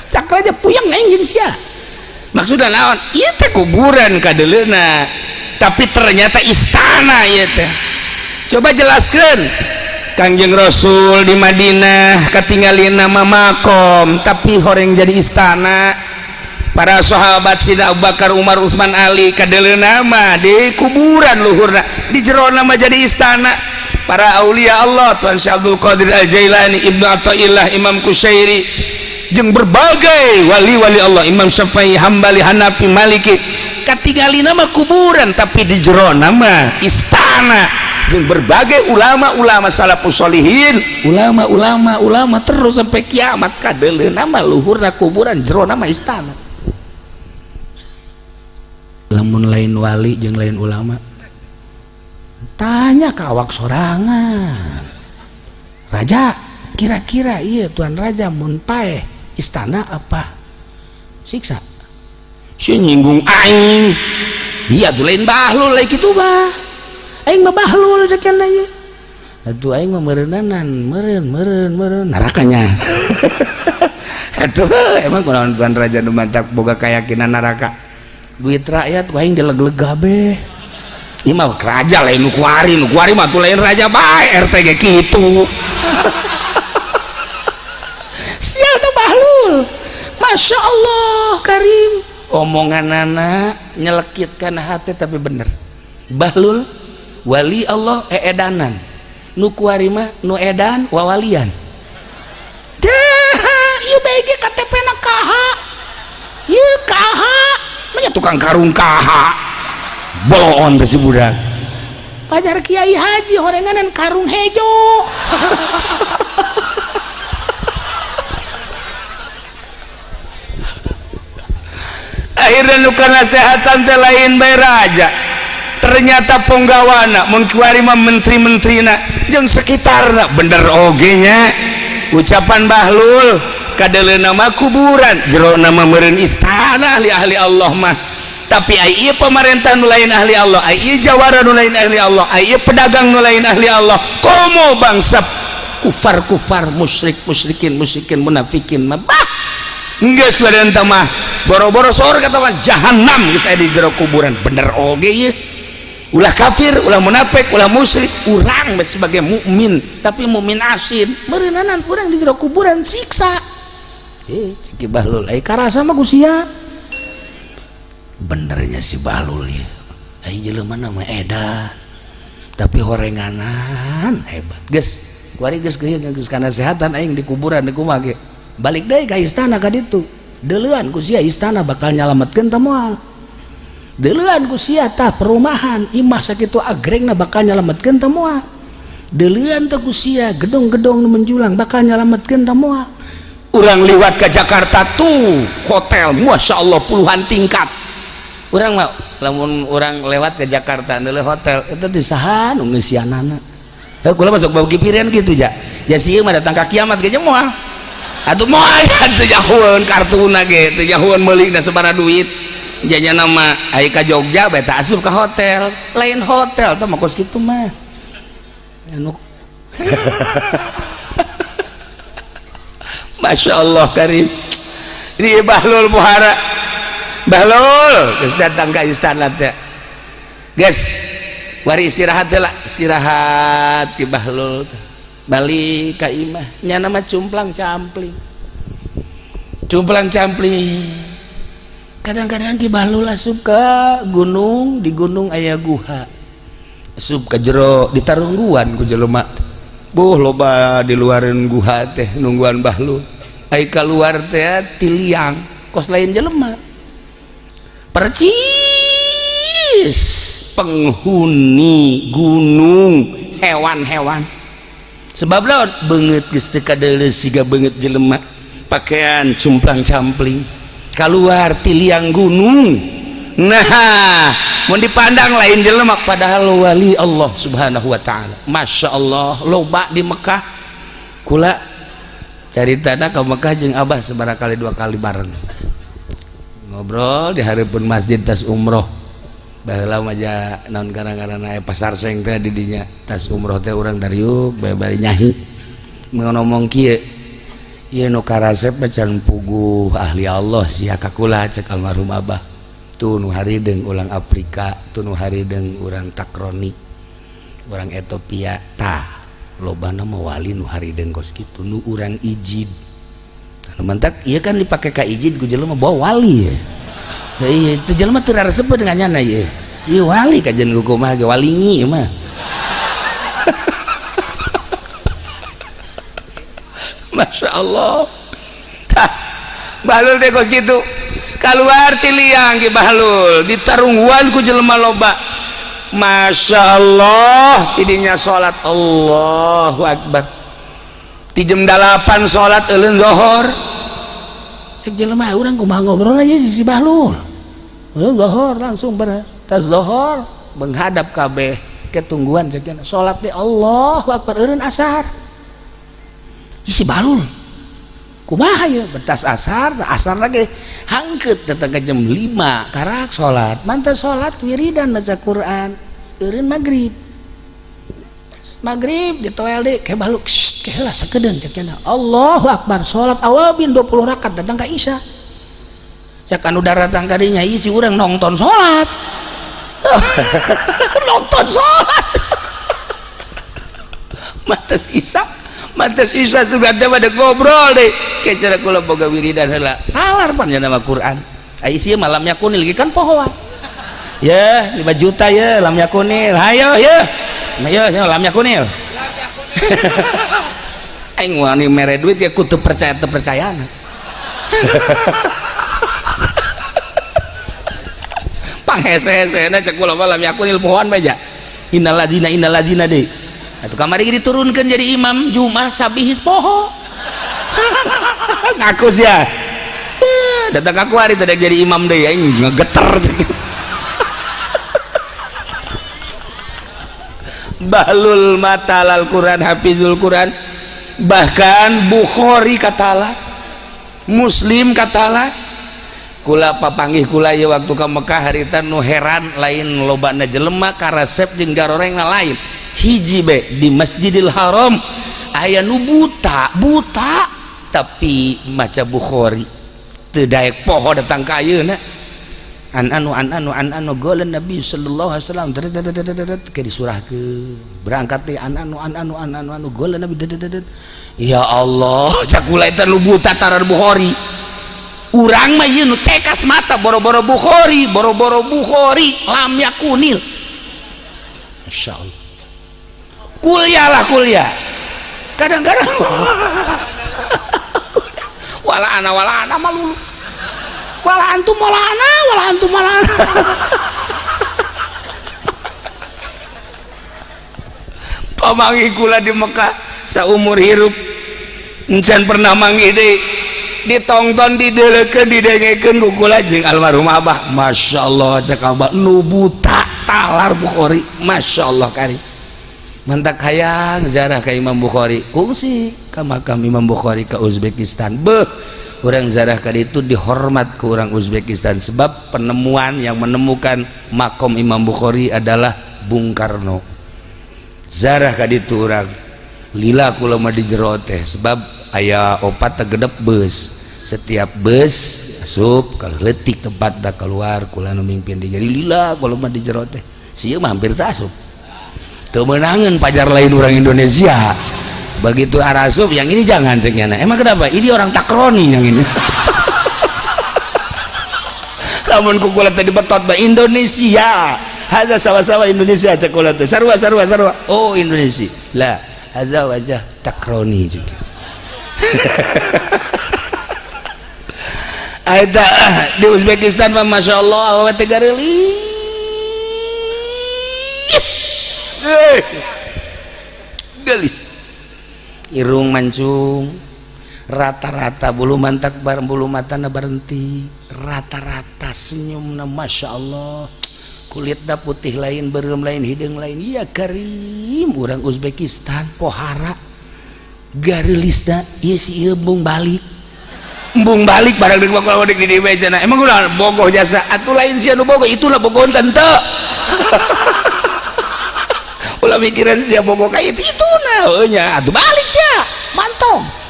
Cak raja puyeng aing jeung sia. Maksudna naon? Ieu teh kuburan kadeuleuna. Tapi ternyata istana ieu teh. Coba jelaskan. Kangjeng Rasul di Madinah katingalin nama makom tapi horeng jadi istana. Para sahabat Sina Abu Bakar, Umar, Utsman, Ali kadeuleuna mah di kuburan luhurna, di jero nama jadi istana. Para aulia Allah, Tuan Syekh Abdul Qadir Al-Jailani, Ibnu Athaillah, Imam Kusyairi, jeung berbagai wali-wali Allah, Imam Syafi'i, Hambali, Hanafi, Maliki, katingalina mah kuburan tapi di jero nama istana. Jeung berbagai ulama-ulama salafus solihin, ulama-ulama ulama terus sampai kiamat kadeuleuna mah luhurna kuburan, jero nama istana. Lamun lain wali jeung lain ulama, tanya ka awak sorangan. Raja, kira-kira iya tuan raja mun paeh istana apa siksa? Si nyinggung aing. Iya tuh lain Bahlul lain kitu mah. Aing mah Bahlul sekian aja. Atuh aing mah meureunanan, meureun meureun meureun nerakanya. Atuh emang kunaon tuan raja nu mantak boga keyakinan neraka. Duit rakyat ku aing dileg-leg kabeh. Ieu mah raja lain nu kuari, nu kuari mah tuh lain raja bae RT ge kitu. Sial tuh Bahlul. Masya Allah Karim. Omongan anak nyelekitkan hati tapi bener. Bahlul wali Allah eedanan. Nu kuari mah nu edan wawalian. Dah, ieu bae ge KTP na kaha. Ieu kaha. Manya tukang karung kaha. Boloon teh si budak. Pajar Kiai Haji horenganan karung hejo. Akhirnya nu nasehatan teh lain bae raja. Ternyata ponggawana mun kiwari mah menteri-menterina jeung sekitarna bener oge nya. Ucapan Bahlul kadeuleuna mah kuburan, jero nama meureun istana ahli-ahli Allah mah. Tapi ai ieu pemerintah nu lain ahli Allah, ai ieu jawara nu lain ahli Allah, ai ieu pedagang nu lain ahli Allah. Komo bangsa kufar-kufar, musyrik, musyrikin, musyrikin, munafikin mah bah. Geus badan teh mah boro-boro sorga mah jahanam geus aya di jero kuburan. Bener oge ieu. Ulah kafir, ulah munafik, ulah musyrik, urang sebagai mukmin, tapi mukmin asin, meureunanan urang di jero kuburan siksa. Cek Bahlul, ai karasa mah ku sia. Benernya si Bahlul ya. Ai jelema mah edan. Tapi horenganan hebat. Geus, kuari geus geus kana sehatan aing di kuburan di kumaha ge. Balik deui ka istana ka ditu. Deuleuan ku sia istana bakal nyalametkeun teh moal. Deuleuan ku sia tah perumahan imah sakitu agrengna bakal nyalametkeun teh moal. Deuleuan teh ku sia gedong-gedong nu menjulang bakal nyalametkeun teh moal. Urang liwat ke Jakarta tuh hotel Masya Allah puluhan tingkat. Urang mah lamun urang lewat ke Jakarta nilai hotel itu di saha nu ngeusianana. Heuh kula masuk bau kipirian kitu ja. Ya sieun mah datang ka kiamat ge moal. Atuh moal teu jahueun kartuna ge teu jahueun meulina sabaraha duit. Janya nama ai ka Jogja bae teh asup ka hotel. Lain hotel teh mah kos kitu mah. Anu Masya Allah Karim. Ini Bahlul Muhara. Bahlul geus datang ka istana teh. Geus wari istirahat teh lah, istirahat ki Bahlul teh. Balik ka imah, nya nama cumplang campling. Cumplang campling. Kadang-kadang ki Bahlul asup ka gunung, di gunung aya guha. Asup ka jero ditarungguan ku jelema. Buh loba di luareun guha teh nungguan Bahlul. Ai kaluar teh tiliang kos lain jelema. Percis penghuni gunung hewan-hewan. Sebab lawan beungeut geus teu kadeuleu siga beungeut jelema, pakaian cumplang-campling. Kaluar tiliang gunung. Nah, mun dipandang lain jelema padahal wali Allah Subhanahu wa taala. Masya Allah, loba di Mekah. Kula caritana ke Mekah jeung Abah sabaraha kali, dua kali bareng. Ngobrol di hareupeun masjid tas umroh. Baheula mah ja naon karang-karana aya pasar seng teh di dinya. Tas umroh teh urang dariuk bae bari nyahi. Ngomong kieu, ieu nu karasep can puguh ahli Allah sia ka kula cek almarhum Abah. Tuh nu harideung urang Afrika, tuh nu harideung urang Takroni, urang Ethiopia, tah lobana mah wali nu harideung kos kitu nu urang ijid. Anu mantak ieu kan dipake ka ijid ku jelema bawa wali ya. Iya, itu jelema teu resep dengan nyana ieu. Ieu wali kajian ku kumaha ge walingi ieu mah. Masya Allah. Tah, Bahlul teh kos kitu. Keluar ti liang Ki Bahlul, ditarungguan ku jelema loba. Masya Allah, tidinya salat Allahu Akbar. Ti jam 8 salat euleun zuhur. Cek jelema urang kumaha ngobrol aja si Bahlul. Euleun zuhur langsung beres. Tas zuhur menghadap kabeh ketungguan cek cenah salat teh Allahu Akbar eureun asar. Si Bahlul kumaha ieu betas asar, asar lagi hangkeut datang ke jam 5 karak salat. Mantap salat wiridan baca Quran eureun magrib. Magrib ditoel deui ke Bahlul keheula sakedeun cek cenah Allahu Akbar salat awabin 20 rakaat datang ka Isya. Cek anu daratang ka dinya ieu si urang nonton salat. Nonton salat. Matas Isya, matas Isya sudah teh pada ngobrol deh. Kayak cara kula boga wiridan heula. Talar pan nama Quran. Ai ieu malam yakunil kan pohoan. Ya, 5 juta ya lam yakunil. Hayo ya. Ayo ya lam yakunil. Aing wani mere duit ya kudu percaya teu percayana. Panghese-hesena cek kula mah lam yakunil pohoan bae ja. Innal ladzina deui. Atuh kamari diturunkeun jadi imam Jumat sabihis poho. Ngaku sia. Datang aku hari tadi jadi imam deui aing ngegeter. Bahlul matalal Quran, hafizul Quran, bahkan Bukhari katala, Muslim katala. Kula papanggih kula ieu waktu ka Mekah harita nu heran lain lobana jelema karesep jeung garorengna lain. Hiji be di Masjidil Haram aya nu buta, buta tapi maca Bukhari teu daek poho datang ka ayeuna. An anu an anu an anu golan Nabi sallallahu alaihi wasallam ke disurahkeun berangkat teh an anu an anu an anu anu golan Nabi. Ya Allah, cak kula eta nu buta tarar Bukhari. Urang mah ieu nu cekas mata boro-boro Bukhari, boro-boro Bukhari lam yakunil. Masyaallah. Kuliah lah kuliah. Kadang-kadang wala ana malulu. Wala antum wala ana, wala antum wala ana. Pamanggih kula di Mekah saumur hirup encan pernah manggih deui. Ditongton, dideulekeun, didengekeun ku kula jeung almarhum Abah. Masya Allah cek Abah nu buta talar Bukhari. Masya Allah kari. Mantak hayang ziarah ka Imam Bukhari. Kungsi ka makam Imam Bukhari ka Uzbekistan. Beuh, urang ziarah ka ditu dihormat ku urang Uzbekistan sebab penemuan yang menemukan makom Imam Bukhari adalah Bung Karno. Ziarah ka ditu urang lila kula mah di jero teh sebab aya opat tegedep bus. Setiap bus asup kalau leutik tempat da keluar kula nu mimpin di jadi lila kula mah di jero teh. Sieun mah hampir teu asup. Teu meunangeun pajar lain orang Indonesia. Begitu arasup yang ini jangan cek nyana. Emang kenapa? Ini orang Takroni yang ini. Lamun ku kula teh dibetot ba Indonesia. Hadza sawa-sawa Indonesia cek kula teh. Sarua sarua sarua. Oh Indonesia. Lah, hadza wajah Takroni juga. Aita di Uzbekistan mah Masya Allah awewe teh gareulis. Gelis. Irung mancung. Rata-rata bulu mantak bareng bulu matana berhenti, rata-rata senyumna masya Allah, kulitna putih lain, beureum lain, hideung lain. Ya karim, urang Uzbekistan pohara gareulisna ieu si ieu embung balik, embung balik barang deuk bakal di dieu cenah. Emang ulah bogoh jasa atuh, lain sia nu bogoh, itulah bogoh tante. Ulah mikiran sia bogoh ka itu, itu nah nya atuh balik sia mantong.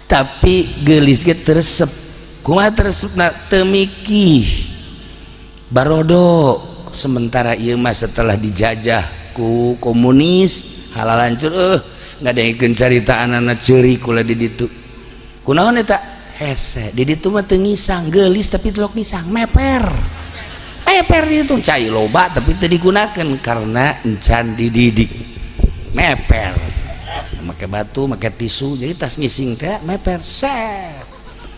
Tapi geulis ge teresep. Kumaha teresepna? Teu mikih barodo. Sementara ieu mah setelah dijajah ku komunis halalancur, ngadengekeun carita anak ceurik kula di ditu. Kunaon eta hese di ditu mah? Teu ngisang, geulis tapi telok ngisang, meper meper di ditu. Cai loba tapi teu digunakeun karena encan dididik. Meper make batu, make tisu, jadi tas ngising teh meper set.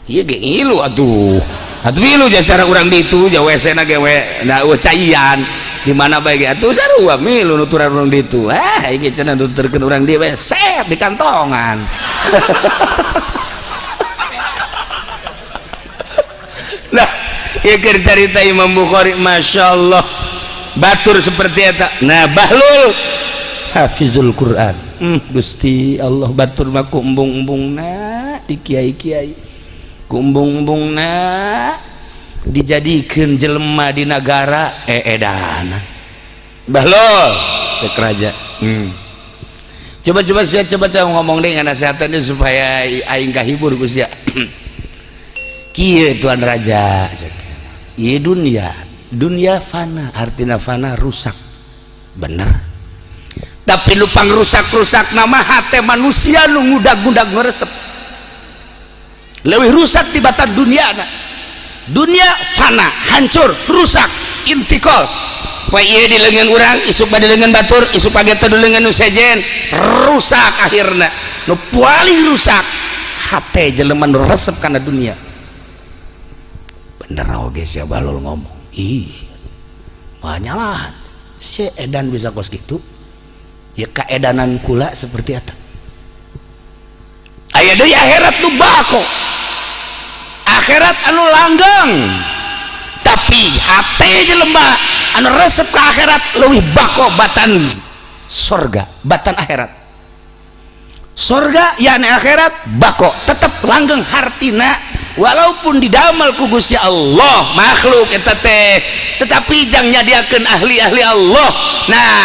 Ieu ge ngilu atuh, atuh ngilu cara urang ditu. Ja WC na ge we na caian di mana bae ge atuh sarua milu nuturan urang ditu. Ah, ieu cenah nuturkeun urang dieu we set di kantongan. Nah, ieu keur carita Imam Bukhari, Masya Allah, batur seperti eta. Nah, Bahlul hafizul Quran. Gusti Allah, batur mah ku embung-embungna di kiai-kiai, ku embung-embungna dijadikeun jelema di nagara eedana. Bahlul cek raja, Coba-coba sia, coba coba ngomong deh nasehatan supaya aing kahibur ku sia. Kieu tuan raja, ieu dunia, dunia fana, artina fana rusak, bener. Tapi lupang rusak-rusak nama hati manusia nu ngudag-ngudag ngeresep lebih rusak tibatan dunia. Na dunia fana, hancur, rusak, intikal. Poe ieu di leungeun urang, isuk di leungeun batur, isuk pagi teh di leungeun nu sejen, rusak akhirna. Nu paling rusak hate jelema nu resep kana dunia. Bener oge sia Bahlul ngomong. Ih, manyalahan si edan bisa kos gitu ya, keedanan kula seperti eta. Aya deui akhirat nu bako, akhirat anu langgeng, tapi hate jelema anu resep ke akhirat leuwih bako batan sorga, batan akhirat. Sorga yakni akhirat bako, tetep langgeng hartina, walaupun didamel ku Gusti Allah makhluk eta teh, tetapi jang nyadiakeun ahli-ahli Allah. Nah,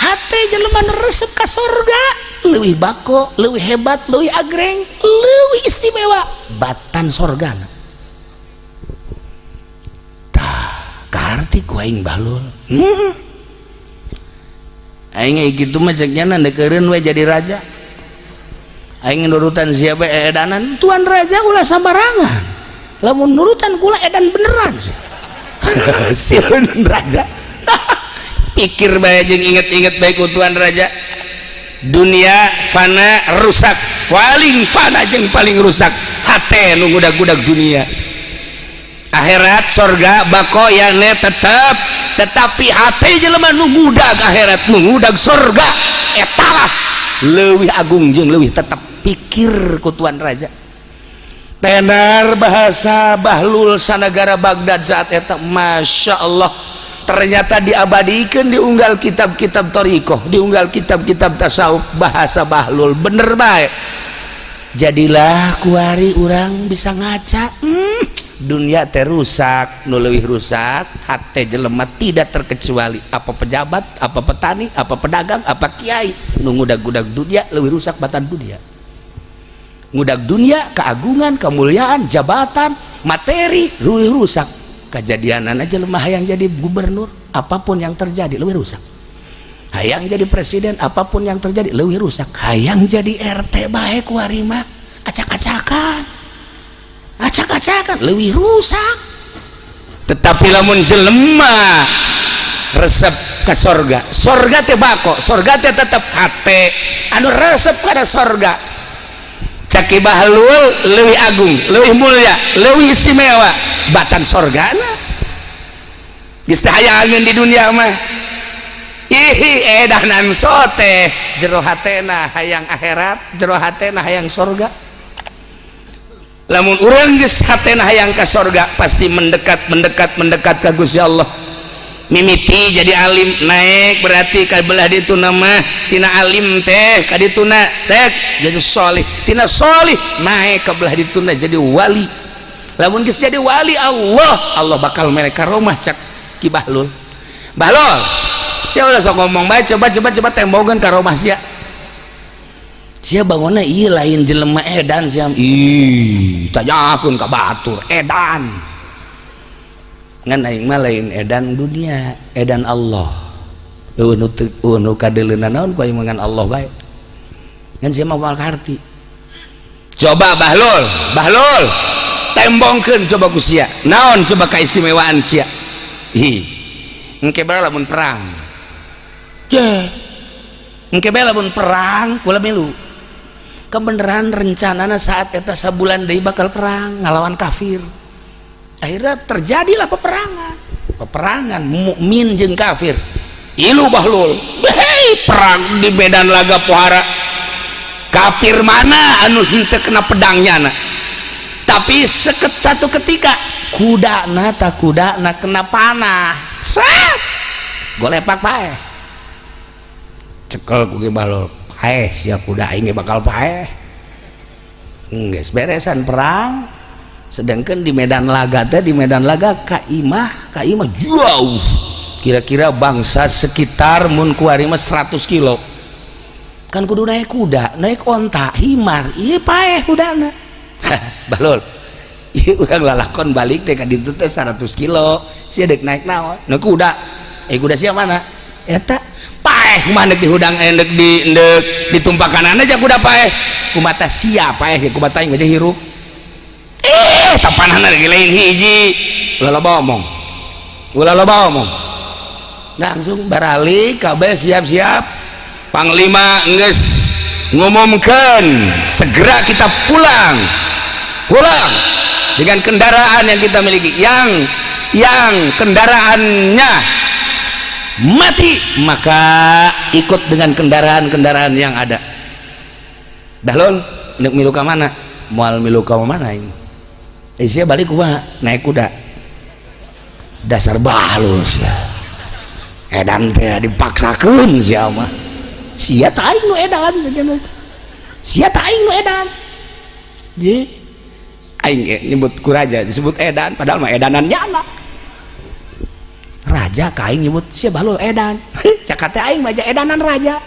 hate jelema nu resep ka sorga leuwih bako, leuwih hebat, leuwih agreng, leuwih istimewa batan sorga. Tah, kaharti ku aing Bahlul. Aing kitu mah cek nya deukeureuan we jadi raja. Aing nurutan siapa edanan tuan raja ulah sambarangan, lamun nurutan kula edan beneran sih. Sieun raja. Pikir bae jeung inget-inget bae ku tuan raja. Dunia fana rusak, paling fana jeung paling rusak hate nu ngudag-ngudag dunia. Akhirat sorga bako yakni tetep, tetapi hate jelema nu ngudag akhirat, nu ngudag sorga, etalah leuwih agung jeung leuwih tetep. Pikir ku tuan raja. Tenar bahasa Bahlul sanagara Baghdad saat eta, Masya Allah. Ternyata diabadikan, diunggal kitab-kitab thoriqoh, diunggal kitab-kitab tasawuf, bahasa Bahlul bener baik. Jadilah kuari urang bisa ngaca, dunia teh rusak, nu leuwih rusak hate jelema, tidak terkecuali apa pejabat, apa petani, apa pedagang, apa kiai. Nu ngudag-ngudag dunia leuwih rusak batan dunia. Ngudag dunia, keagungan, kemuliaan, jabatan, materi leuwih rusak. Kejadianan aja lemah hayang jadi gubernur, apapun yang terjadi lebih rusak. Hayang jadi presiden, apapun yang terjadi lebih rusak. Hayang jadi RT baik warima acak-acakan, acak-acakan lebih rusak. Tetapi lamun jelema resep ke sorga, sorga teh bako, sorga teh tetep. Hate anu resep pada sorga, cek Ki Bahlul, lebih agung, lebih mulia, lebih istimewa batan sorgana. Geus teh hayangeun di dunia mah. Ih, Ih, edanan sote jero hatena hayang akhirat, jero hatena hayang sorga. Lamun urang geus hatena hayang ka sorga, pasti mendekat, mendekat, mendekat ka Gusti Allah. Mimiti jadi alim, naik berarti ka belah ditu nama tina alim teh ka dituna teh jadi solih, tina solih naik ke belah dituna jadi wali. Lamun geus jadi wali Allah, Allah bakal mere karomah. Cak Ki Bahlul, "Bahlul, sia ulah sok ngomong bae. Coba, coba, coba tembongan karomah sia. Sia bangunna ieu lain jelema edan sia." Ih, tanyakeun ka batur, edan. Ngan aing mah lain edan dunia, edan Allah. Eueuh nu teu, eueuh nu kadeuleuna naon ku aing mah, ngan Allah bae. Ngan sia mah moal kaharti. Coba Bahlul, Bahlul, tembongkeun coba ku sia naon coba kaistimewaan sia. Ih, engke bae lamun perang je, engke bae lamun perang kula milu. Kebenaran rencanana saat eta sabulan deui bakal perang ngalawan kafir. Akhirnya terjadilah peperangan, peperangan mukmin jeung kafir. Ilu Bahlul. Hei, perang di medan laga pohara kafir mana anu henteu kena pedangnya na. Tapi seket satu ketika kuda na tak kuda na kena panah, set golepak, paeh. Cekel ku Ki Bahlul, "Paeh sia, kuda aing ge bakal paeh." Geus beresan perang, sedangkan di medan laga teh, di medan laga ka imah jauh, kira-kira bangsa sekitar mun kuari mah 100 kilo kan, kudu naik kuda, naik onta, himar. Iya, paeh kudana. "Bahlul, ieu urang lalakon balik teh ka ditu teh 100 kilo, sia dek naik naon?" "Naik kuda." "Eh, kuda sia mana?" "Eta." "Paeh kumaha dek dihudang, eh, dek di dek ditumpakan aja kuda paeh? Kumata sia paeh, kumata aing aja hirup." Eh, tapanahna lagi lain hiji. Ulah loba omong, ulah loba omong. Langsung baralik kabeh, siap-siap. Panglima geus ngumumkan, segera kita pulang, pulang dengan kendaraan yang kita miliki. Yang kendaraannya mati maka ikut dengan kendaraan-kendaraan yang ada. Bahlul, nek milu ka mana? Moal milu ka mana ini. Eh, sia balik kumaha? Naik kuda. Dasar Bahlul sia, edan teh dipaksakeun sia mah. Sia teh aing nu edan saja, sia teh aing nu edan. Je aing ge nyebut ku raja disebut edan, padahal mah edanan nyana raja ka aing. Nyebut sia Bahlul edan, cakap teh aing mah edanan raja.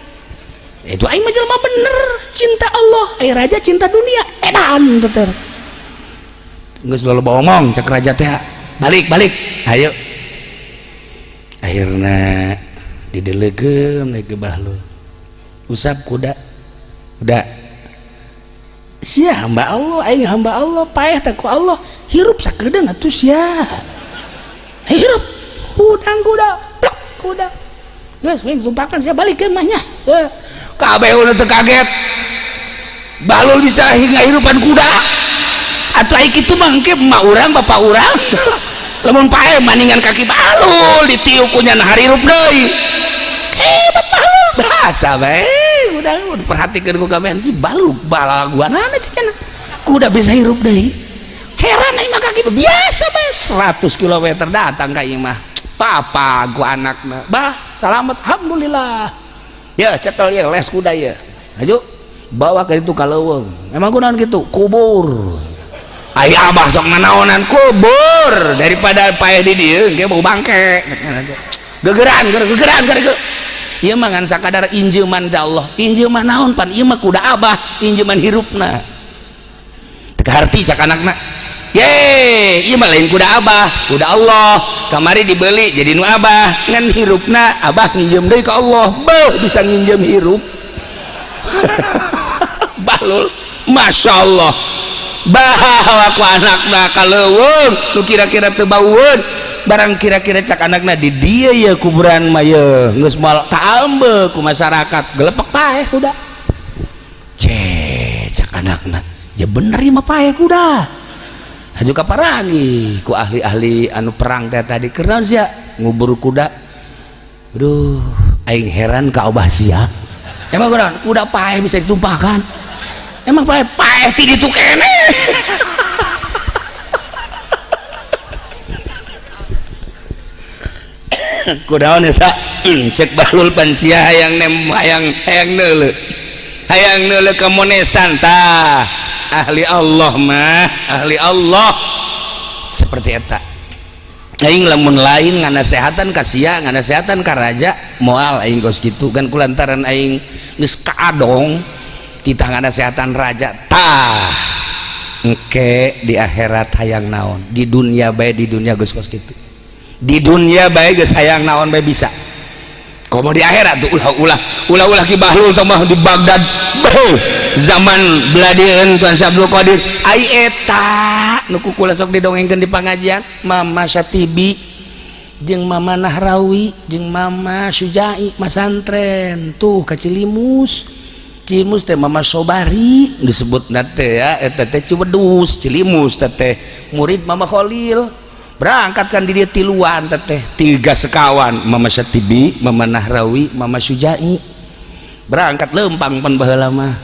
Itu aing mah jelema bener, cinta Allah. Eh, raja cinta dunia, edan teter. "Geus loba omong," cek raja teh, "balik, balik, ayo." Akhirnya didelegeun ke Bahlul, usap kuda. Kuda sia hamba Allah, aing hamba Allah, paeh teh ku Allah, hirup sakedeung atuh sia. Hirup hudang kuda, plek kuda. Geus we tumpakan, sia balikeun mah nya. Kabeh udah teu kaget Bahlul bisa hingga hirupan kuda. Atau aing kitu mah engke emak urang, bapak urang lamun paeh maningan kaki Bahlul ditiup ku nyana hirup deui. Hebat Bahlul, bahasa bae. Udah perhatikan ku kabehan si Bahlul balaguanana cenah kuda bisa hirup deui. Heran aing mah, kaki biasa bae 100 km datang ka imah. Papa ku anakna, "Bah, selamat." "Alhamdulillah." "Ya, cekel ya, les kuda ya, ayo bawa ke itu ka leuweung." "Emang kunaon gitu?" "Kubur. Ai abah sok nanaonan, kubur daripada paeh di dieu ge bau bangke." Gegeran gegeran geger. Ieu mah ngan sakadar injeuman da Allah. Injeuman naon? Pan ieu mah kuda abah, injeuman hirupna. Teu kaharti. Cak anakna, "Ye, ieu mah lain kuda abah, kuda Allah. Kamari dibeli jadi nu abah, ngan hirupna abah nginjem deui ka Allah." Beuh, bisa nginjem hirup Bahlul, Masya Allah. Bawa ku anakna ka leuweung nu kira-kira teu baueun barang kira-kira. Cak anakna, "Di dieu ya kuburan mah ye geus moal kaambe ku masyarakat." Gelepek, paeh kuda. Ce, cak anakna, "Ya bener ieu mah, paeh kuda." Haju kaparangi ku ahli-ahli anu perang teh tadi, "Kunaon sia ngubur kuda?" Aduh. Aing heran ka Abah sia. Emang kunaon? Kuda paeh bisa ditumpahkan. Emang paeh paeh ti ditu keneh. Kudaon eta? Cek Bahlul pan sia hayang nem hayang hayang neuleuh. Hayang neuleuh ka monesan tah. Ahli Allah mah, ahli Allah. Seperti eta. Aing lamun lain nganasehatan ka sia, nganasehatan ka raja, moal aing kos kitu kan kulantaran aing geus kaadong titah nganasehatan raja tah. Engke di akhirat hayang naon, di dunia bae di dunia geus kos kitu. Di dunia bae geus hayang naon bae bisa. Komo di akhirat tuh ulah ulah ulah Ki Bahlul teh mah di Baghdad. Beuh, zaman beladieun Tuan Syekh Abdul Qadir. Ai eta nu ku kula sok didongengkeun di pangajian Mama Syatibi jeung Mama Nahrawi jeung Mama Sujai masantren tuh ka Cilimus. Cilimus teh Mama Sobari disebutna teh ya eta teh Ciwedus Cilimus teh murid Mama Khalil. Berangkat kan di dia tiluan teteh tiga sekawan Mama Syatibi, Mama Nahrawi, Mama Sujai berangkat lempang pan baheula mah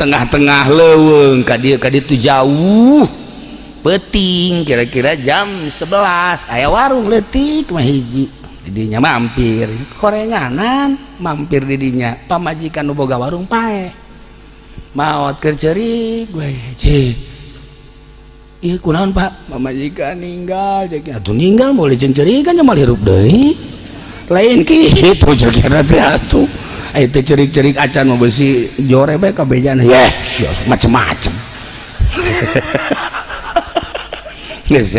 tengah-tengah leuweung ka dieu tuh jauh peuting kira-kira jam 11 aya warung leutik mah hiji didinya mampir korenganan mampir didinya pamajikan nu boga warung paeh maot keur ceurik we cik. Iya kunaon Pak? Pamajikan ninggal cek atuh ninggal moal dicencerikan nya moal hirup deui. Lain kitu cek teh atuh. Ai teh cerik-cerik acan mah beusi jore bae kabejana. Yeh, macem-macem. Geus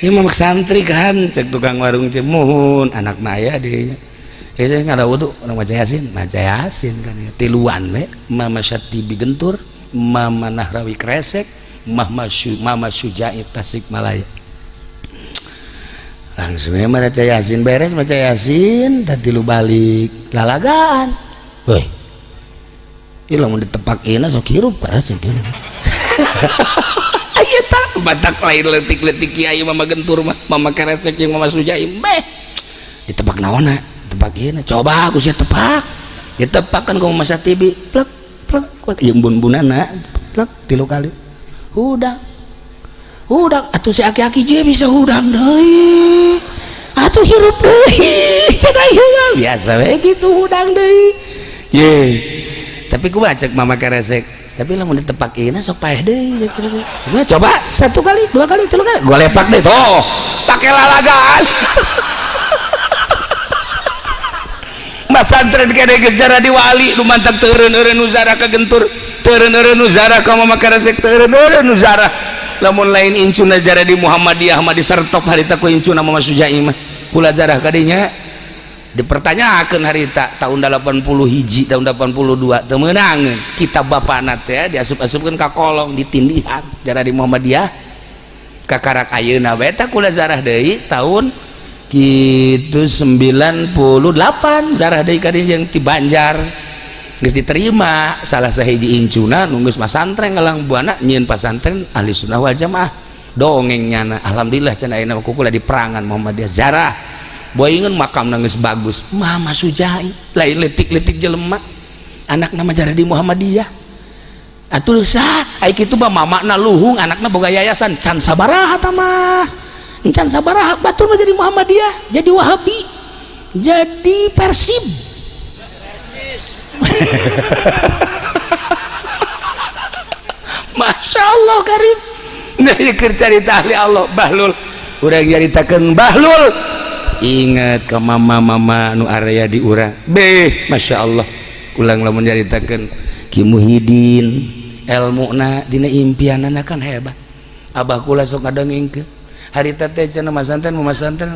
ieu mah santri kan cek tukang warung cek muhun anakna aya di nya. Geus ngada wudu urang maca Yasin kan tiluan we Mama Syatibi Gentur, Mama Nahrawi Kresek, Mama Sujai Tasikmalaya. Langsung ya maca Yasin beres maca Yasin tadi lu balik lalagaan. Woi. Ieu lamun ditepak ieu sok hirup paras sok hirup. Aya tah batak lain leutik-leutik kiai Mama Gentur mah, Mama Kresek jeung Mama Sujai meh. Ditepak naonna? Tepak ieu coba aku sia tepak. Ditepak kan ku Mama Syatibi plek plek jeung bun-bunana plek tilu kali. Hudang hudang atuh si aki-aki je bisa hudang deui atuh hirup deui cenah ieu biasa we kitu hudang deui ye tapi kumaha cek Mama Keresek tapi lamun ditepak ieu sok paeh deui coba satu kali dua kali tilu kali gua lepak deui tuh pake lalagaan masantren kene geus jadi wali nu mantak teureun-eureun nu zarah ka Gentur teureun-eureun nu zarah ka Mama Keresek teureun-eureun nu zarah lamun lain incuna jarah di Muhammadiyah mah disertop harita ku incuna Mama Sujai mah kula zarah kadinya dipertanyakeun harita tahun 81 tahun 82 teu meunangeun kitab bapana teh diasup-asupkeun ka kolong ditindihan jarah di Muhammadiyah kakarak ayeuna we tah kula zarah deui tahun kitu 98 zarah deui kadinya jeung ti Banjar geus diterima salah sahiji incuna nu geus masantren ngalang buana nyieun pasantren ahli sunnah wal jamaah dongeng nyana alhamdulillah cenah ayeuna kukula di perangan Muhammadiyah zarah boingeun makamna geus bagus Mama Sujai lain leutik-leutik jelema anakna mah jarah di Muhammadiyah atuh sah ai kitu mah mamakna luhung anakna boga yayasan can sabaraha tah mah can sabaraha batur mah jadi Muhammadiyah jadi Wahabi jadi Persib. Masya Allah Karim. Nah keur carita ahli Allah Bahlul urang nyaritakeun Bahlul ingat ke mama-mama nu area di urang beh Masya Allah ulang lamun nyaritakeun Ki Muhyiddin elmuna dina impianana kan hebat abah kula sok ngadongengkeun harita teh cenah masantren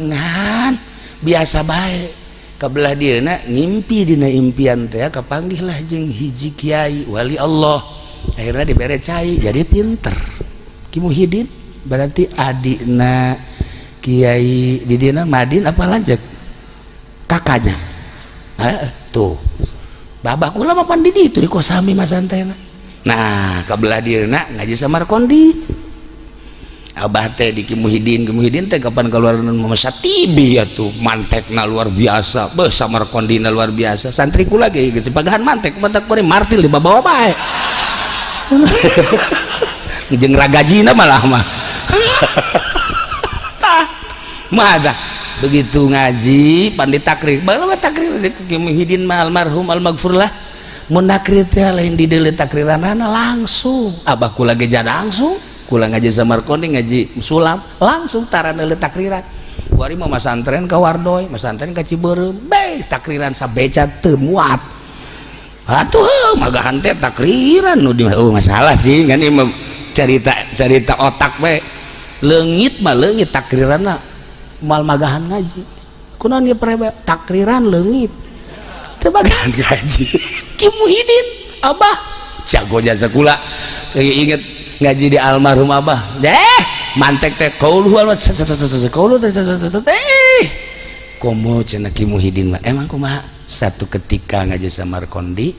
ngan biasa bae kabelah dieuna ngimpi dina impian teh kapanggihlah jeung hiji kiai wali Allah akhirnya dibere cai jadi pinter Ki Muhyiddin berarti adikna kiai di dina Madin apa lanjut kakaknya tuh babah kula mah pan di ditu di kosami masantena nah kabelah dieuna ngaji Samarkondi Abah teh di Ki Muhidin, Ki Muhidin teh kapan keluar masa tibi atuh mantekna luar biasa, beuh samarkondina luar biasa. Santri kula ge geus pagahan mantek, mantek kore martil dibawa bae. Jeung ragajina malah mah. Tah, mah begitu ngaji pan ditakrir, bae takrir di Ki Muhidin mah almarhum almaghfurlah. Mun nakrir teh lain di deuleu takriranana langsung. Abah kula ge langsung kula ngaji Samarkondi, ngaji sulam langsung tara neuleuh takriran. Kuari mah masantren ka Wardoy, masantren ka Cibeureum, bae takriran sabeca teu muat. Atuh magahan teh takriran nu di oh, masalah sih kan ieu cerita cerita otak bae. Leungit mah leungit takriranna moal magahan ngaji. Kunaon ieu prebe takriran leungit teu magahan ngaji. Ki Muhidin abah jago jasa kula inget ngaji di almarhum abah deh mantek teh kauluh almat kauluh teh komo cenah Ki Muhidin mah emang kumaha. Satu ketika ngaji Samarkondi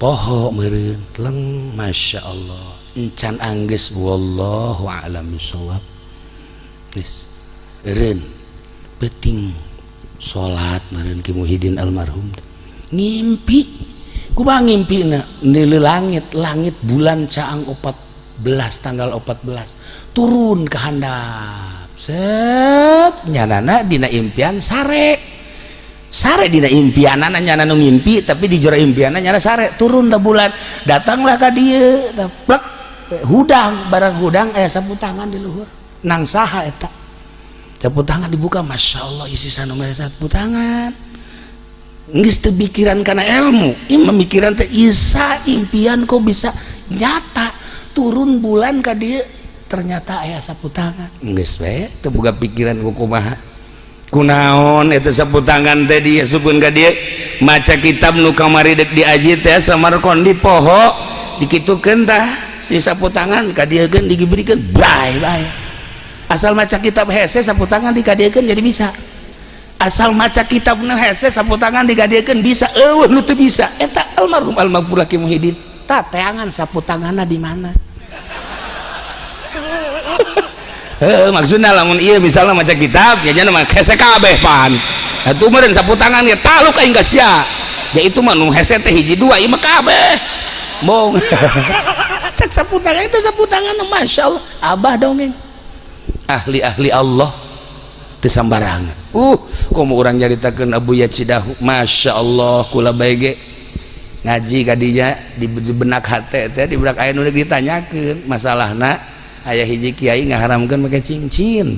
poho meureun leng Masya Allah encan anggeus wallahu a'lam bishawab geus eureun peuting salat meureun Ki Muhidin almarhum ngimpi kumaha ngimpina neuleuh langit langit bulan caang 14 tanggal 14 turun ke handap set nyanana dina impian sare sare dina impianana nyana nu ngimpi tapi di jero impianna nyana sare turun da bulan datanglah ka dieu plek hudang barang hudang aya sapu tangan di luhur nang saha eta sapu tangan dibuka Masya Allah isi sanu sapu tangan geus teu pikiran kana ilmu ieu memikiran teh isa impian kok bisa nyata turun bulan ka dieu ternyata aya sapu tangan geus we teu boga pikiran ku kumaha kunaon eta sapu tangan teh diasupkeun ka dieu maca kitab nu kamari dek diaji teh Samarkondi poho dikitukeun tah si sapu tangan ka dieukeun digibrikeun bae bae asal maca kitab hese sapu tangan dikadiekeun jadi bisa asal maca kitab nu hese sapu tangan dikadiekeun bisa eueuh nu teu bisa eta almarhum almaghfurlah Ki Muhidin tah teangan sapu tanganna di mana. Heeh maksudna lamun ieu misalna maca kitab nya nya mah hese kabeh pan atuh meureun sapu tangan ge taluk aing ka sia ya itu mah nu hese teh hiji dua ieu mah kabeh mong cek sapu tangan itu sapu tangan Masya Allah abah dongeng ahli-ahli Allah teu sambarangan komo urang nyaritakeun Abu Yacidahu Masya Allah kula bae ge ngaji kadinya di benak hate teh di benak aya nu ditanyakeun masalahna aya hiji kiai ngaharamkeun make cincin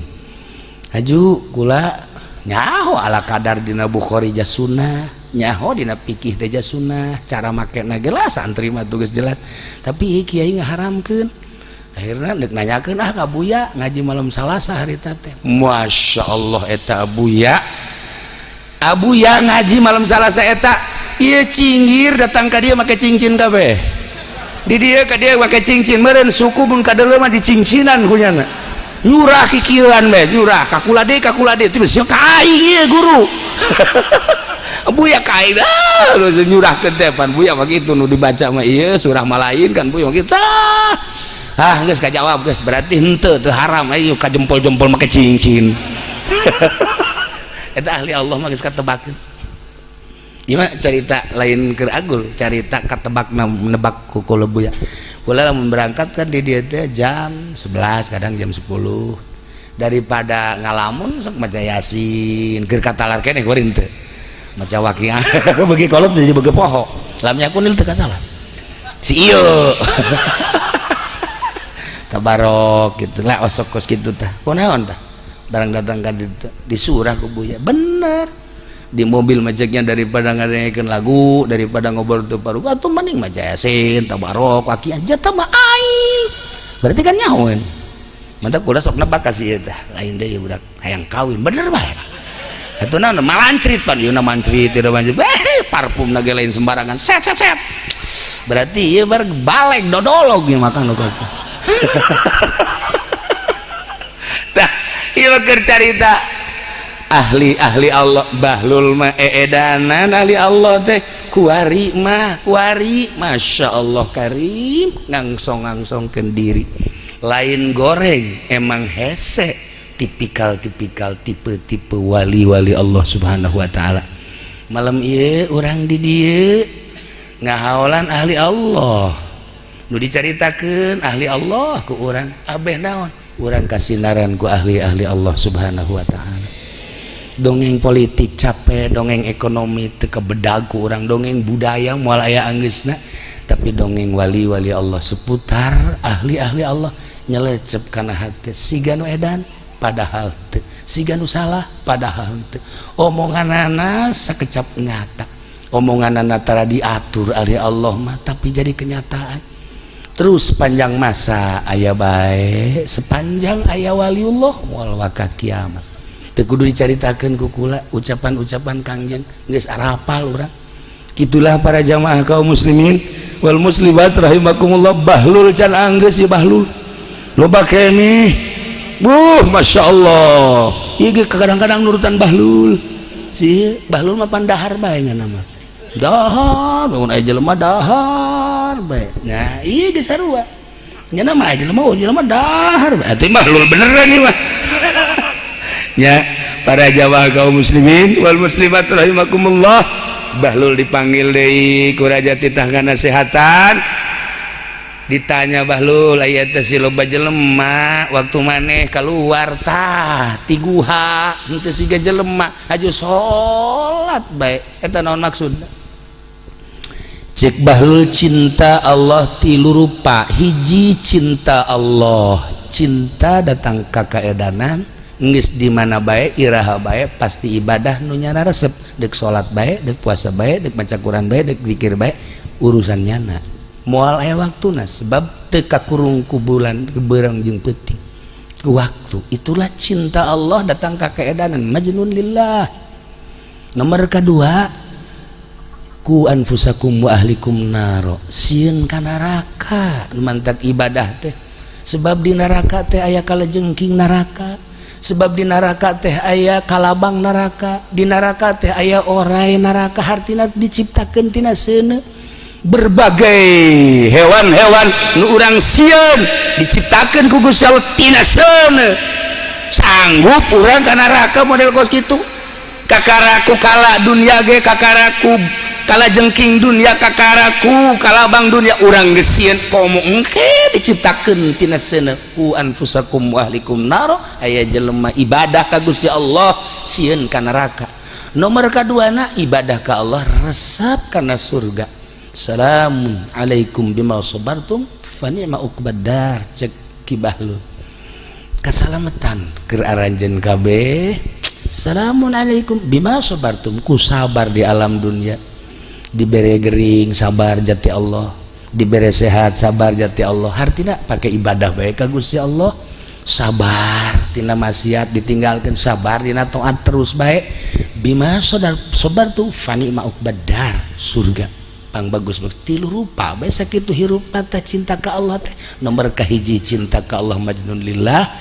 haju kula nyaho ala kadar dina Bukhari sunnah nyaho dina fikih teh sunnah cara makena ge lah santri mah tugas jelas tapi kiai ngaharamkeun akhirna deuk nanyakeun ah ka Buya ngaji malam Salasa harita teh Masya Allah eta Abuya Abuya ngaji malam Salasa eta ieu cinggir datang ka dieu make cincin kabeh di dieu ka dieu make cincin meureun suku mun kadeuleu mah dicincinan ku nyana nyurah kikieuan bae nyurah kakula deui terus ka aing ieu guru Buya ka aing ah nyurahkeun teh pan Buya mah kitu nu dibaca mah ieu surah mah lain kan Buya mah kitu ah geus kajawab geus berarti henteu teu haram ayo ka jempol-jempol make cincin eta ahli Allah mah geus katebakeun. Gimana cerita lain keur agul cerita katebak menebak ku Buya. Kula lamun berangkat kan di dieu teh jam 11 kadang jam 10 daripada ngalamun sok maca Yasin keur katalar keneh kuring teu maca waqiah beuki kolot jadi beuki poho lam yakunil teu katalar si ieu tabarok gitu lah osok kos kitu tah kunaon tah barang datang ka ditu disurah ku Buya bener di mobil macetnya daripada ngadengekeun lagu daripada ngobrol teu paru atuh mending maca Yasin tabarok waqiah jatah mah aing berarti kan nyahoeun mantap kula sok nebak ka si ieu tah lain deui budak hayang kawin bener bae atuh naon malancrit pan ieu na mancrit ieu mancrit parfum na ge lain sembarangan set set set berarti ieu bar balek dodolog ieu makan nu kitu. Tah ieu keur carita ahli-ahli Allah bahlul mah eedanan ahli Allah teh kuari mah kuari Masya Allah karim ngangsong-ngangsongkeun diri Lain goreng, emang hese, tipikal-tipikal tipe-tipe wali-wali Allah Subhanahu wa taala. Malam ieu urang di dieu ngahaolan ahli Allah. Nu dicaritakeun ahli Allah ku urang, abeh naon? Urang kasinaran ku ahli-ahli Allah Subhanahu wa taala. Dongeng politik capek, dongeng ekonomi teu kebedag ku urang, dongeng budaya moal aya anggeusna, tapi dongeng wali-wali Allah seputar ahli-ahli Allah nyelecep kana hati, siga nu edan padahal teu, siga nu salah padahal teu. Omonganana sakecap nyata, omonganana tara diatur ahli Allah mah, tapi jadi kenyataan. Terus sepanjang masa aya bae, sepanjang aya waliullah moal waka kiamat. Teu kudu dicaritakeun ku kula ucapan-ucapan Kangjeng, geus arapal urang. Gitulah para jamaah kaum muslimin wal muslimat rahimakumullah. Bahlul can anggeus ya, bahlul loba keneh. Buh, Masya Allah, ieu kadang-kadang nurutan bahlul. Si bahlul mah pandahar bae nya nama dahar, bangun aya jelema dahar bae. Nah, ieu geus sarua nya nama aya jelema, oh, jelema dahar bae. Atuh bahlul beneran ieu mah ya. Para jamaah kaum muslimin wal muslimat rahimakumullah, bahlul dipanggil deui ku raja, titah nasehatan. Ditanya bahlul, aya teh si loba jelema waktu maneh keluar tah ti guha henteu siga jelema, aju salat bae, eta naon maksudna? Cek bahlul, cinta Allah tilu rupa. Hiji, cinta Allah, cinta datang ka kaedanan, geus di mana bae, iraha bae, pasti ibadah nu nyana resep, dek salat bae, dek puasa bae, dek maca Quran bae, dek zikir bae, urusan nyana moal aya waktuna, sebab teu kakurung ku bulan beurang jeung peuting waktu. Itulah cinta Allah datang ka keedanan, majnun lillah. Nomor kedua, qu anfusakum wa ahlikum naro, sieun ka neraka. Mantak ibadah teh, sebab di neraka teh aya kalajengking neraka, sebab di neraka teh aya kalabang neraka, di neraka teh aya orai neraka, hartina diciptakeun tina seuneu. Berbagai hewan-hewan nu urang sieun diciptakeun ku Gusti Allah tina seuneu. Sanggup urang ka neraka model kos kitu? Kakaraku kala dunia ge, kakaraku kala jengking dunia, kakaraku kalabang dunia, urang geus sieun, komo engke diciptakeun tina seuneu. Qu anfusakum wa ahlikum naro. Aya jelema ibadah ka Gusti Allah sieun ka neraka. Nomor kaduana, ibadah ka Allah resep kana surga. Salamun alaikum bima sabartum fa ni'ma uqbad dar. Cek Ki Bahlul, kasalamatan keur aranjeun kabeh. Salamun alaikum bima sabartum, ku sabar di alam dunia. Dibere gering sabar jati Allah, dibere sehat sabar jati Allah, hartina pakai ibadah baik ka Gusti Allah, sabar tina maksiat ditinggalkan, sabar dina taat terus baik. Bima sabar sabartum fa ni'ma uqbad dar, surga pang bagus. Tilu rupa bae sakitu hirup teh cinta ka Allah teh. Nomor kahiji, cinta ka Allah majnun lillah,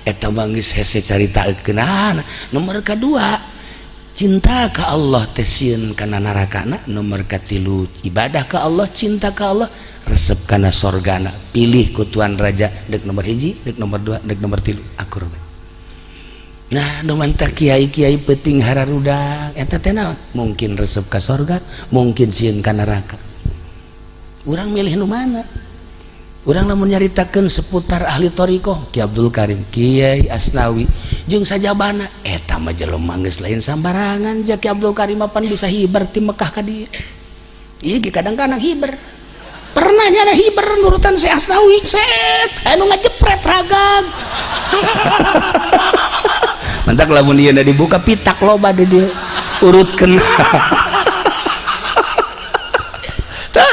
eta mah geus hese caritakeunana. Nomor kadua, cinta ka Allah teh sieun kana narakana. Nomor katilu, ibadah ka Allah, cinta ka Allah, resep kana sorgana. Pilih ku tuan raja, dek nomor hiji, dek nomor dua, dek nomor tilu, akur bae. Nah, nu mantak kiai-kiai penting hararudang eta teh naon? Mungkin resep ka sorga, mungkin sieun ka neraka. Urang milih nu mana? Urang lamun nyaritakeun seputar ahli thoriqoh, Ki Abdul Karim, Kiai Asnawi jeung sajabana, eta mah jelema geus lain sambarangan. Ja Ki Abdul Karim pan bisa hiber ti Mekah ka dieu. Ieu ge kadang-kadang hiber, pernah nyana hiber nurutan si Asnawi, set anu ngajepret ragag. Mantak lamun ieu dibuka pitak loba di dieu, urutkeun. Tah,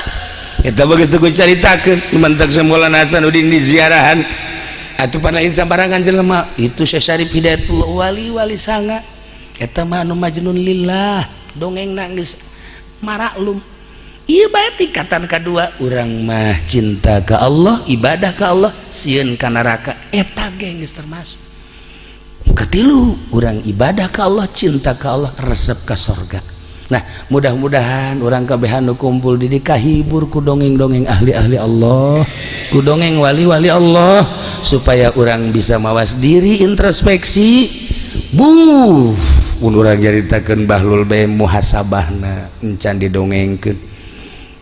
eta bagus teu caritakeun. Mantak Maulana Hasanuddin di ziarahan atuh pan lain sambarangan jelema itu. Syekh Syarif Hidayatullah wali-wali sanga, eta mah anu majnun lillah, dongeng geus maraklum. Ieu bae tingkatan kadua, urang mah cinta ka Allah, ibadah ka Allah, sieun ka neraka, eta ge geus termasuk. Katilu, urang ibadah ka Allah, cinta ka Allah, resep ka sorga. Nah, mudah-mudahan urang kabehan nu kumpul di dieu kahibur ku dongeng-dongeng ahli-ahli Allah, ku dongeng wali-wali Allah, supaya urang bisa mawas diri, introspeksi. Buh, mun urang nyaritakeun Bahlul bae muhasabahna encan didongengkeun.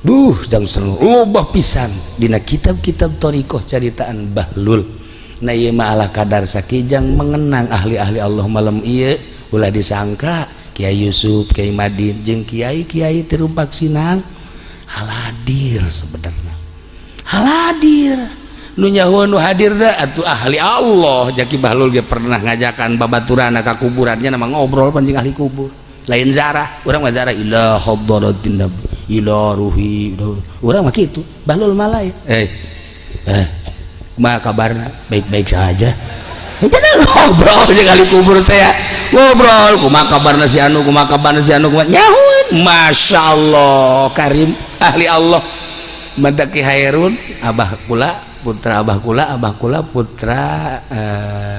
Duh, jang seru loba pisan dina kitab-kitab thariqah caritaan Bahlul. Nah, ieu mah ala kadar sakijang mengenang ahli-ahli Allah malam ieu. Ulah disangka Kiai Yusuf, Kiai Madin jeung kiai-kiai ti Rumpak Sinang haladir, sebenarnya haladir nu nyaho nu hadir da atuh ahli Allah. Jaki Bahlul ge pernah ngajakan babaturana ka kuburannya, nama ngobrol pancing ahli kubur, lain zarah. Urang mah zarah ila hadratin nabi, ila ruhi, urang mah kitu. Bahlul mah lain. Eh eh, mah kabarna baik-baik saja. Itu ngobrol jeung ahli kubur teh ya. Ngobrol, kumaha kabarna si anu, kumaha kabarna si anu, kumaha nyahueun. Masya Allah karim, ahli Allah. Mantak Ki Hairun, abah kula putra abah kula, abah kula putra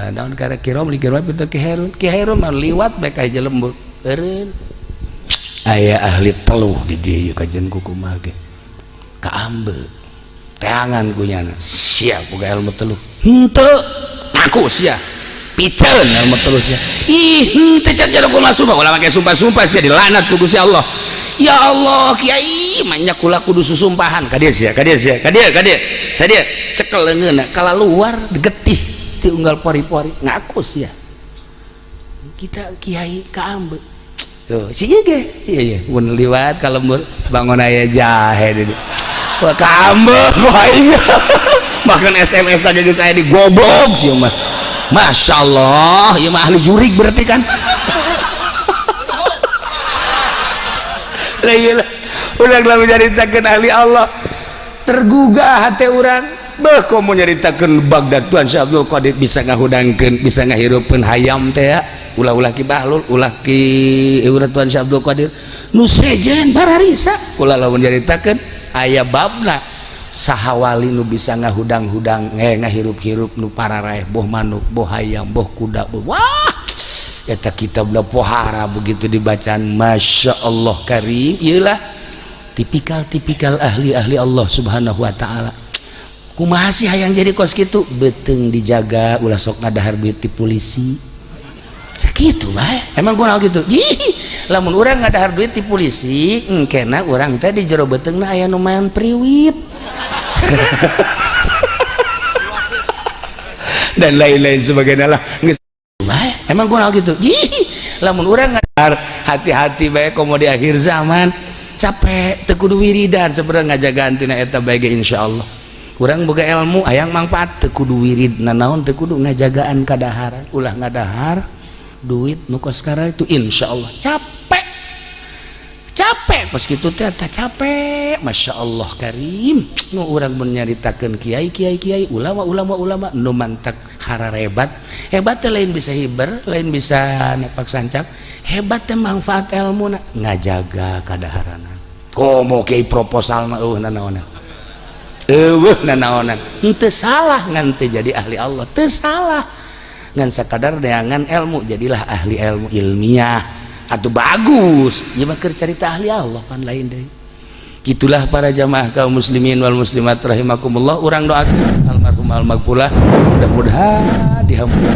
naon kara kirom li kirom putra Ki Hairun. Ki Hairun mah liwat bae ka lembur eureun aya ahli teluh di dieu kajen kumaha ge kaambe teangan ku nyana sia boga ilmu teluh henteu ngaku sia piceun ilmu teluh sia. Ih, henteu can jero kumaha sumpah, ulah make sumpah-sumpah sia, dilanat ku Gusti Allah. Ya Allah kiai, manya kula kudu susumpahan ka dieu sia, ka dieu sia, ka dieu, ka dieu sadia cekel leungeunna kala luar getih ti unggal pori-pori ngaku sia kita kiai kaambe tuh si ieu ge si ieu mun liwat ka lembur bangun aya jahe di dieu. Wah, kaambe wah iya bahkan SMS lagi geus aya di goblok sih mah. Masya Allah, ieu mah ahli jurig berarti kan. Lah iyalah, urang lamun nyaritakeun ahli Allah tergugah hati urang. Beuh, komo nyaritakeun Baghdad Tuan Syekh Abdul Qadir bisa ngahudangkeun, bisa ngahirupkeun hayam teh ya. Ulah-ulah Ki Bahlul, ulah Ki urang Tuan Syekh Abdul Qadir nu sejen bararisa. Ulah lamun nyaritakeun aya babna saha wali nu bisa ngahudang-hudang ngahirup-hirup nu pararaeh, boh manuk, boh hayam, boh kuda, boh wah eta kitabna pohara begitu dibacaan. Masya Allah karim, iyalah tipikal-tipikal ahli-ahli Allah subhanahu wa ta'ala. Kumaha sih hayang jadi kos kitu? Beuteung dijaga, ulah sok ngadahar duit ti polisi sakitu bae. Emang kunaon kitu? Jih, lamun urang ngadahar duit ti polisi engkena urang teh di jero beuteungna aya nu main priwit dan lain-lain sebagainya lah. Geus bae. Emang kunaon kitu? Jih, lamun urang ngadahar, hati-hati bae komo di akhir zaman capek teu kudu wiridan sebenarnya ngajagaan tina eta bae ge insyaallah. Urang boga ilmu hayang manfaat teu kudu wirid nanaon, teu kudu ngajagaan kadaharan, ulah ngadahar duit nu kos itu insyaallah capek capek pas kitu teh tah capek. Masya Allah karim, nu urang mun nyaritakeun kiai kiai kiai, ulama ulama ulama nu mantak hararebat hebat teh lain bisa hiber, lain bisa nepak sancak, hebat teh manfaat ilmu ngajaga kadaharana. Komo kiai proposalna eueuh nanaonan, eueuh nanaonan, henteu salah ngan teu jadi ahli Allah, teu salah ngan sakadar neangan ilmu, jadilah ahli ilmu ilmiah atau bagus ieu mah keur carita ahli Allah pan lain deui. Gitulah para jamaah kaum muslimin wal muslimat rahimakumullah. Urang doakeun almarhum almaghfurlah, mudah-mudahan dihampura.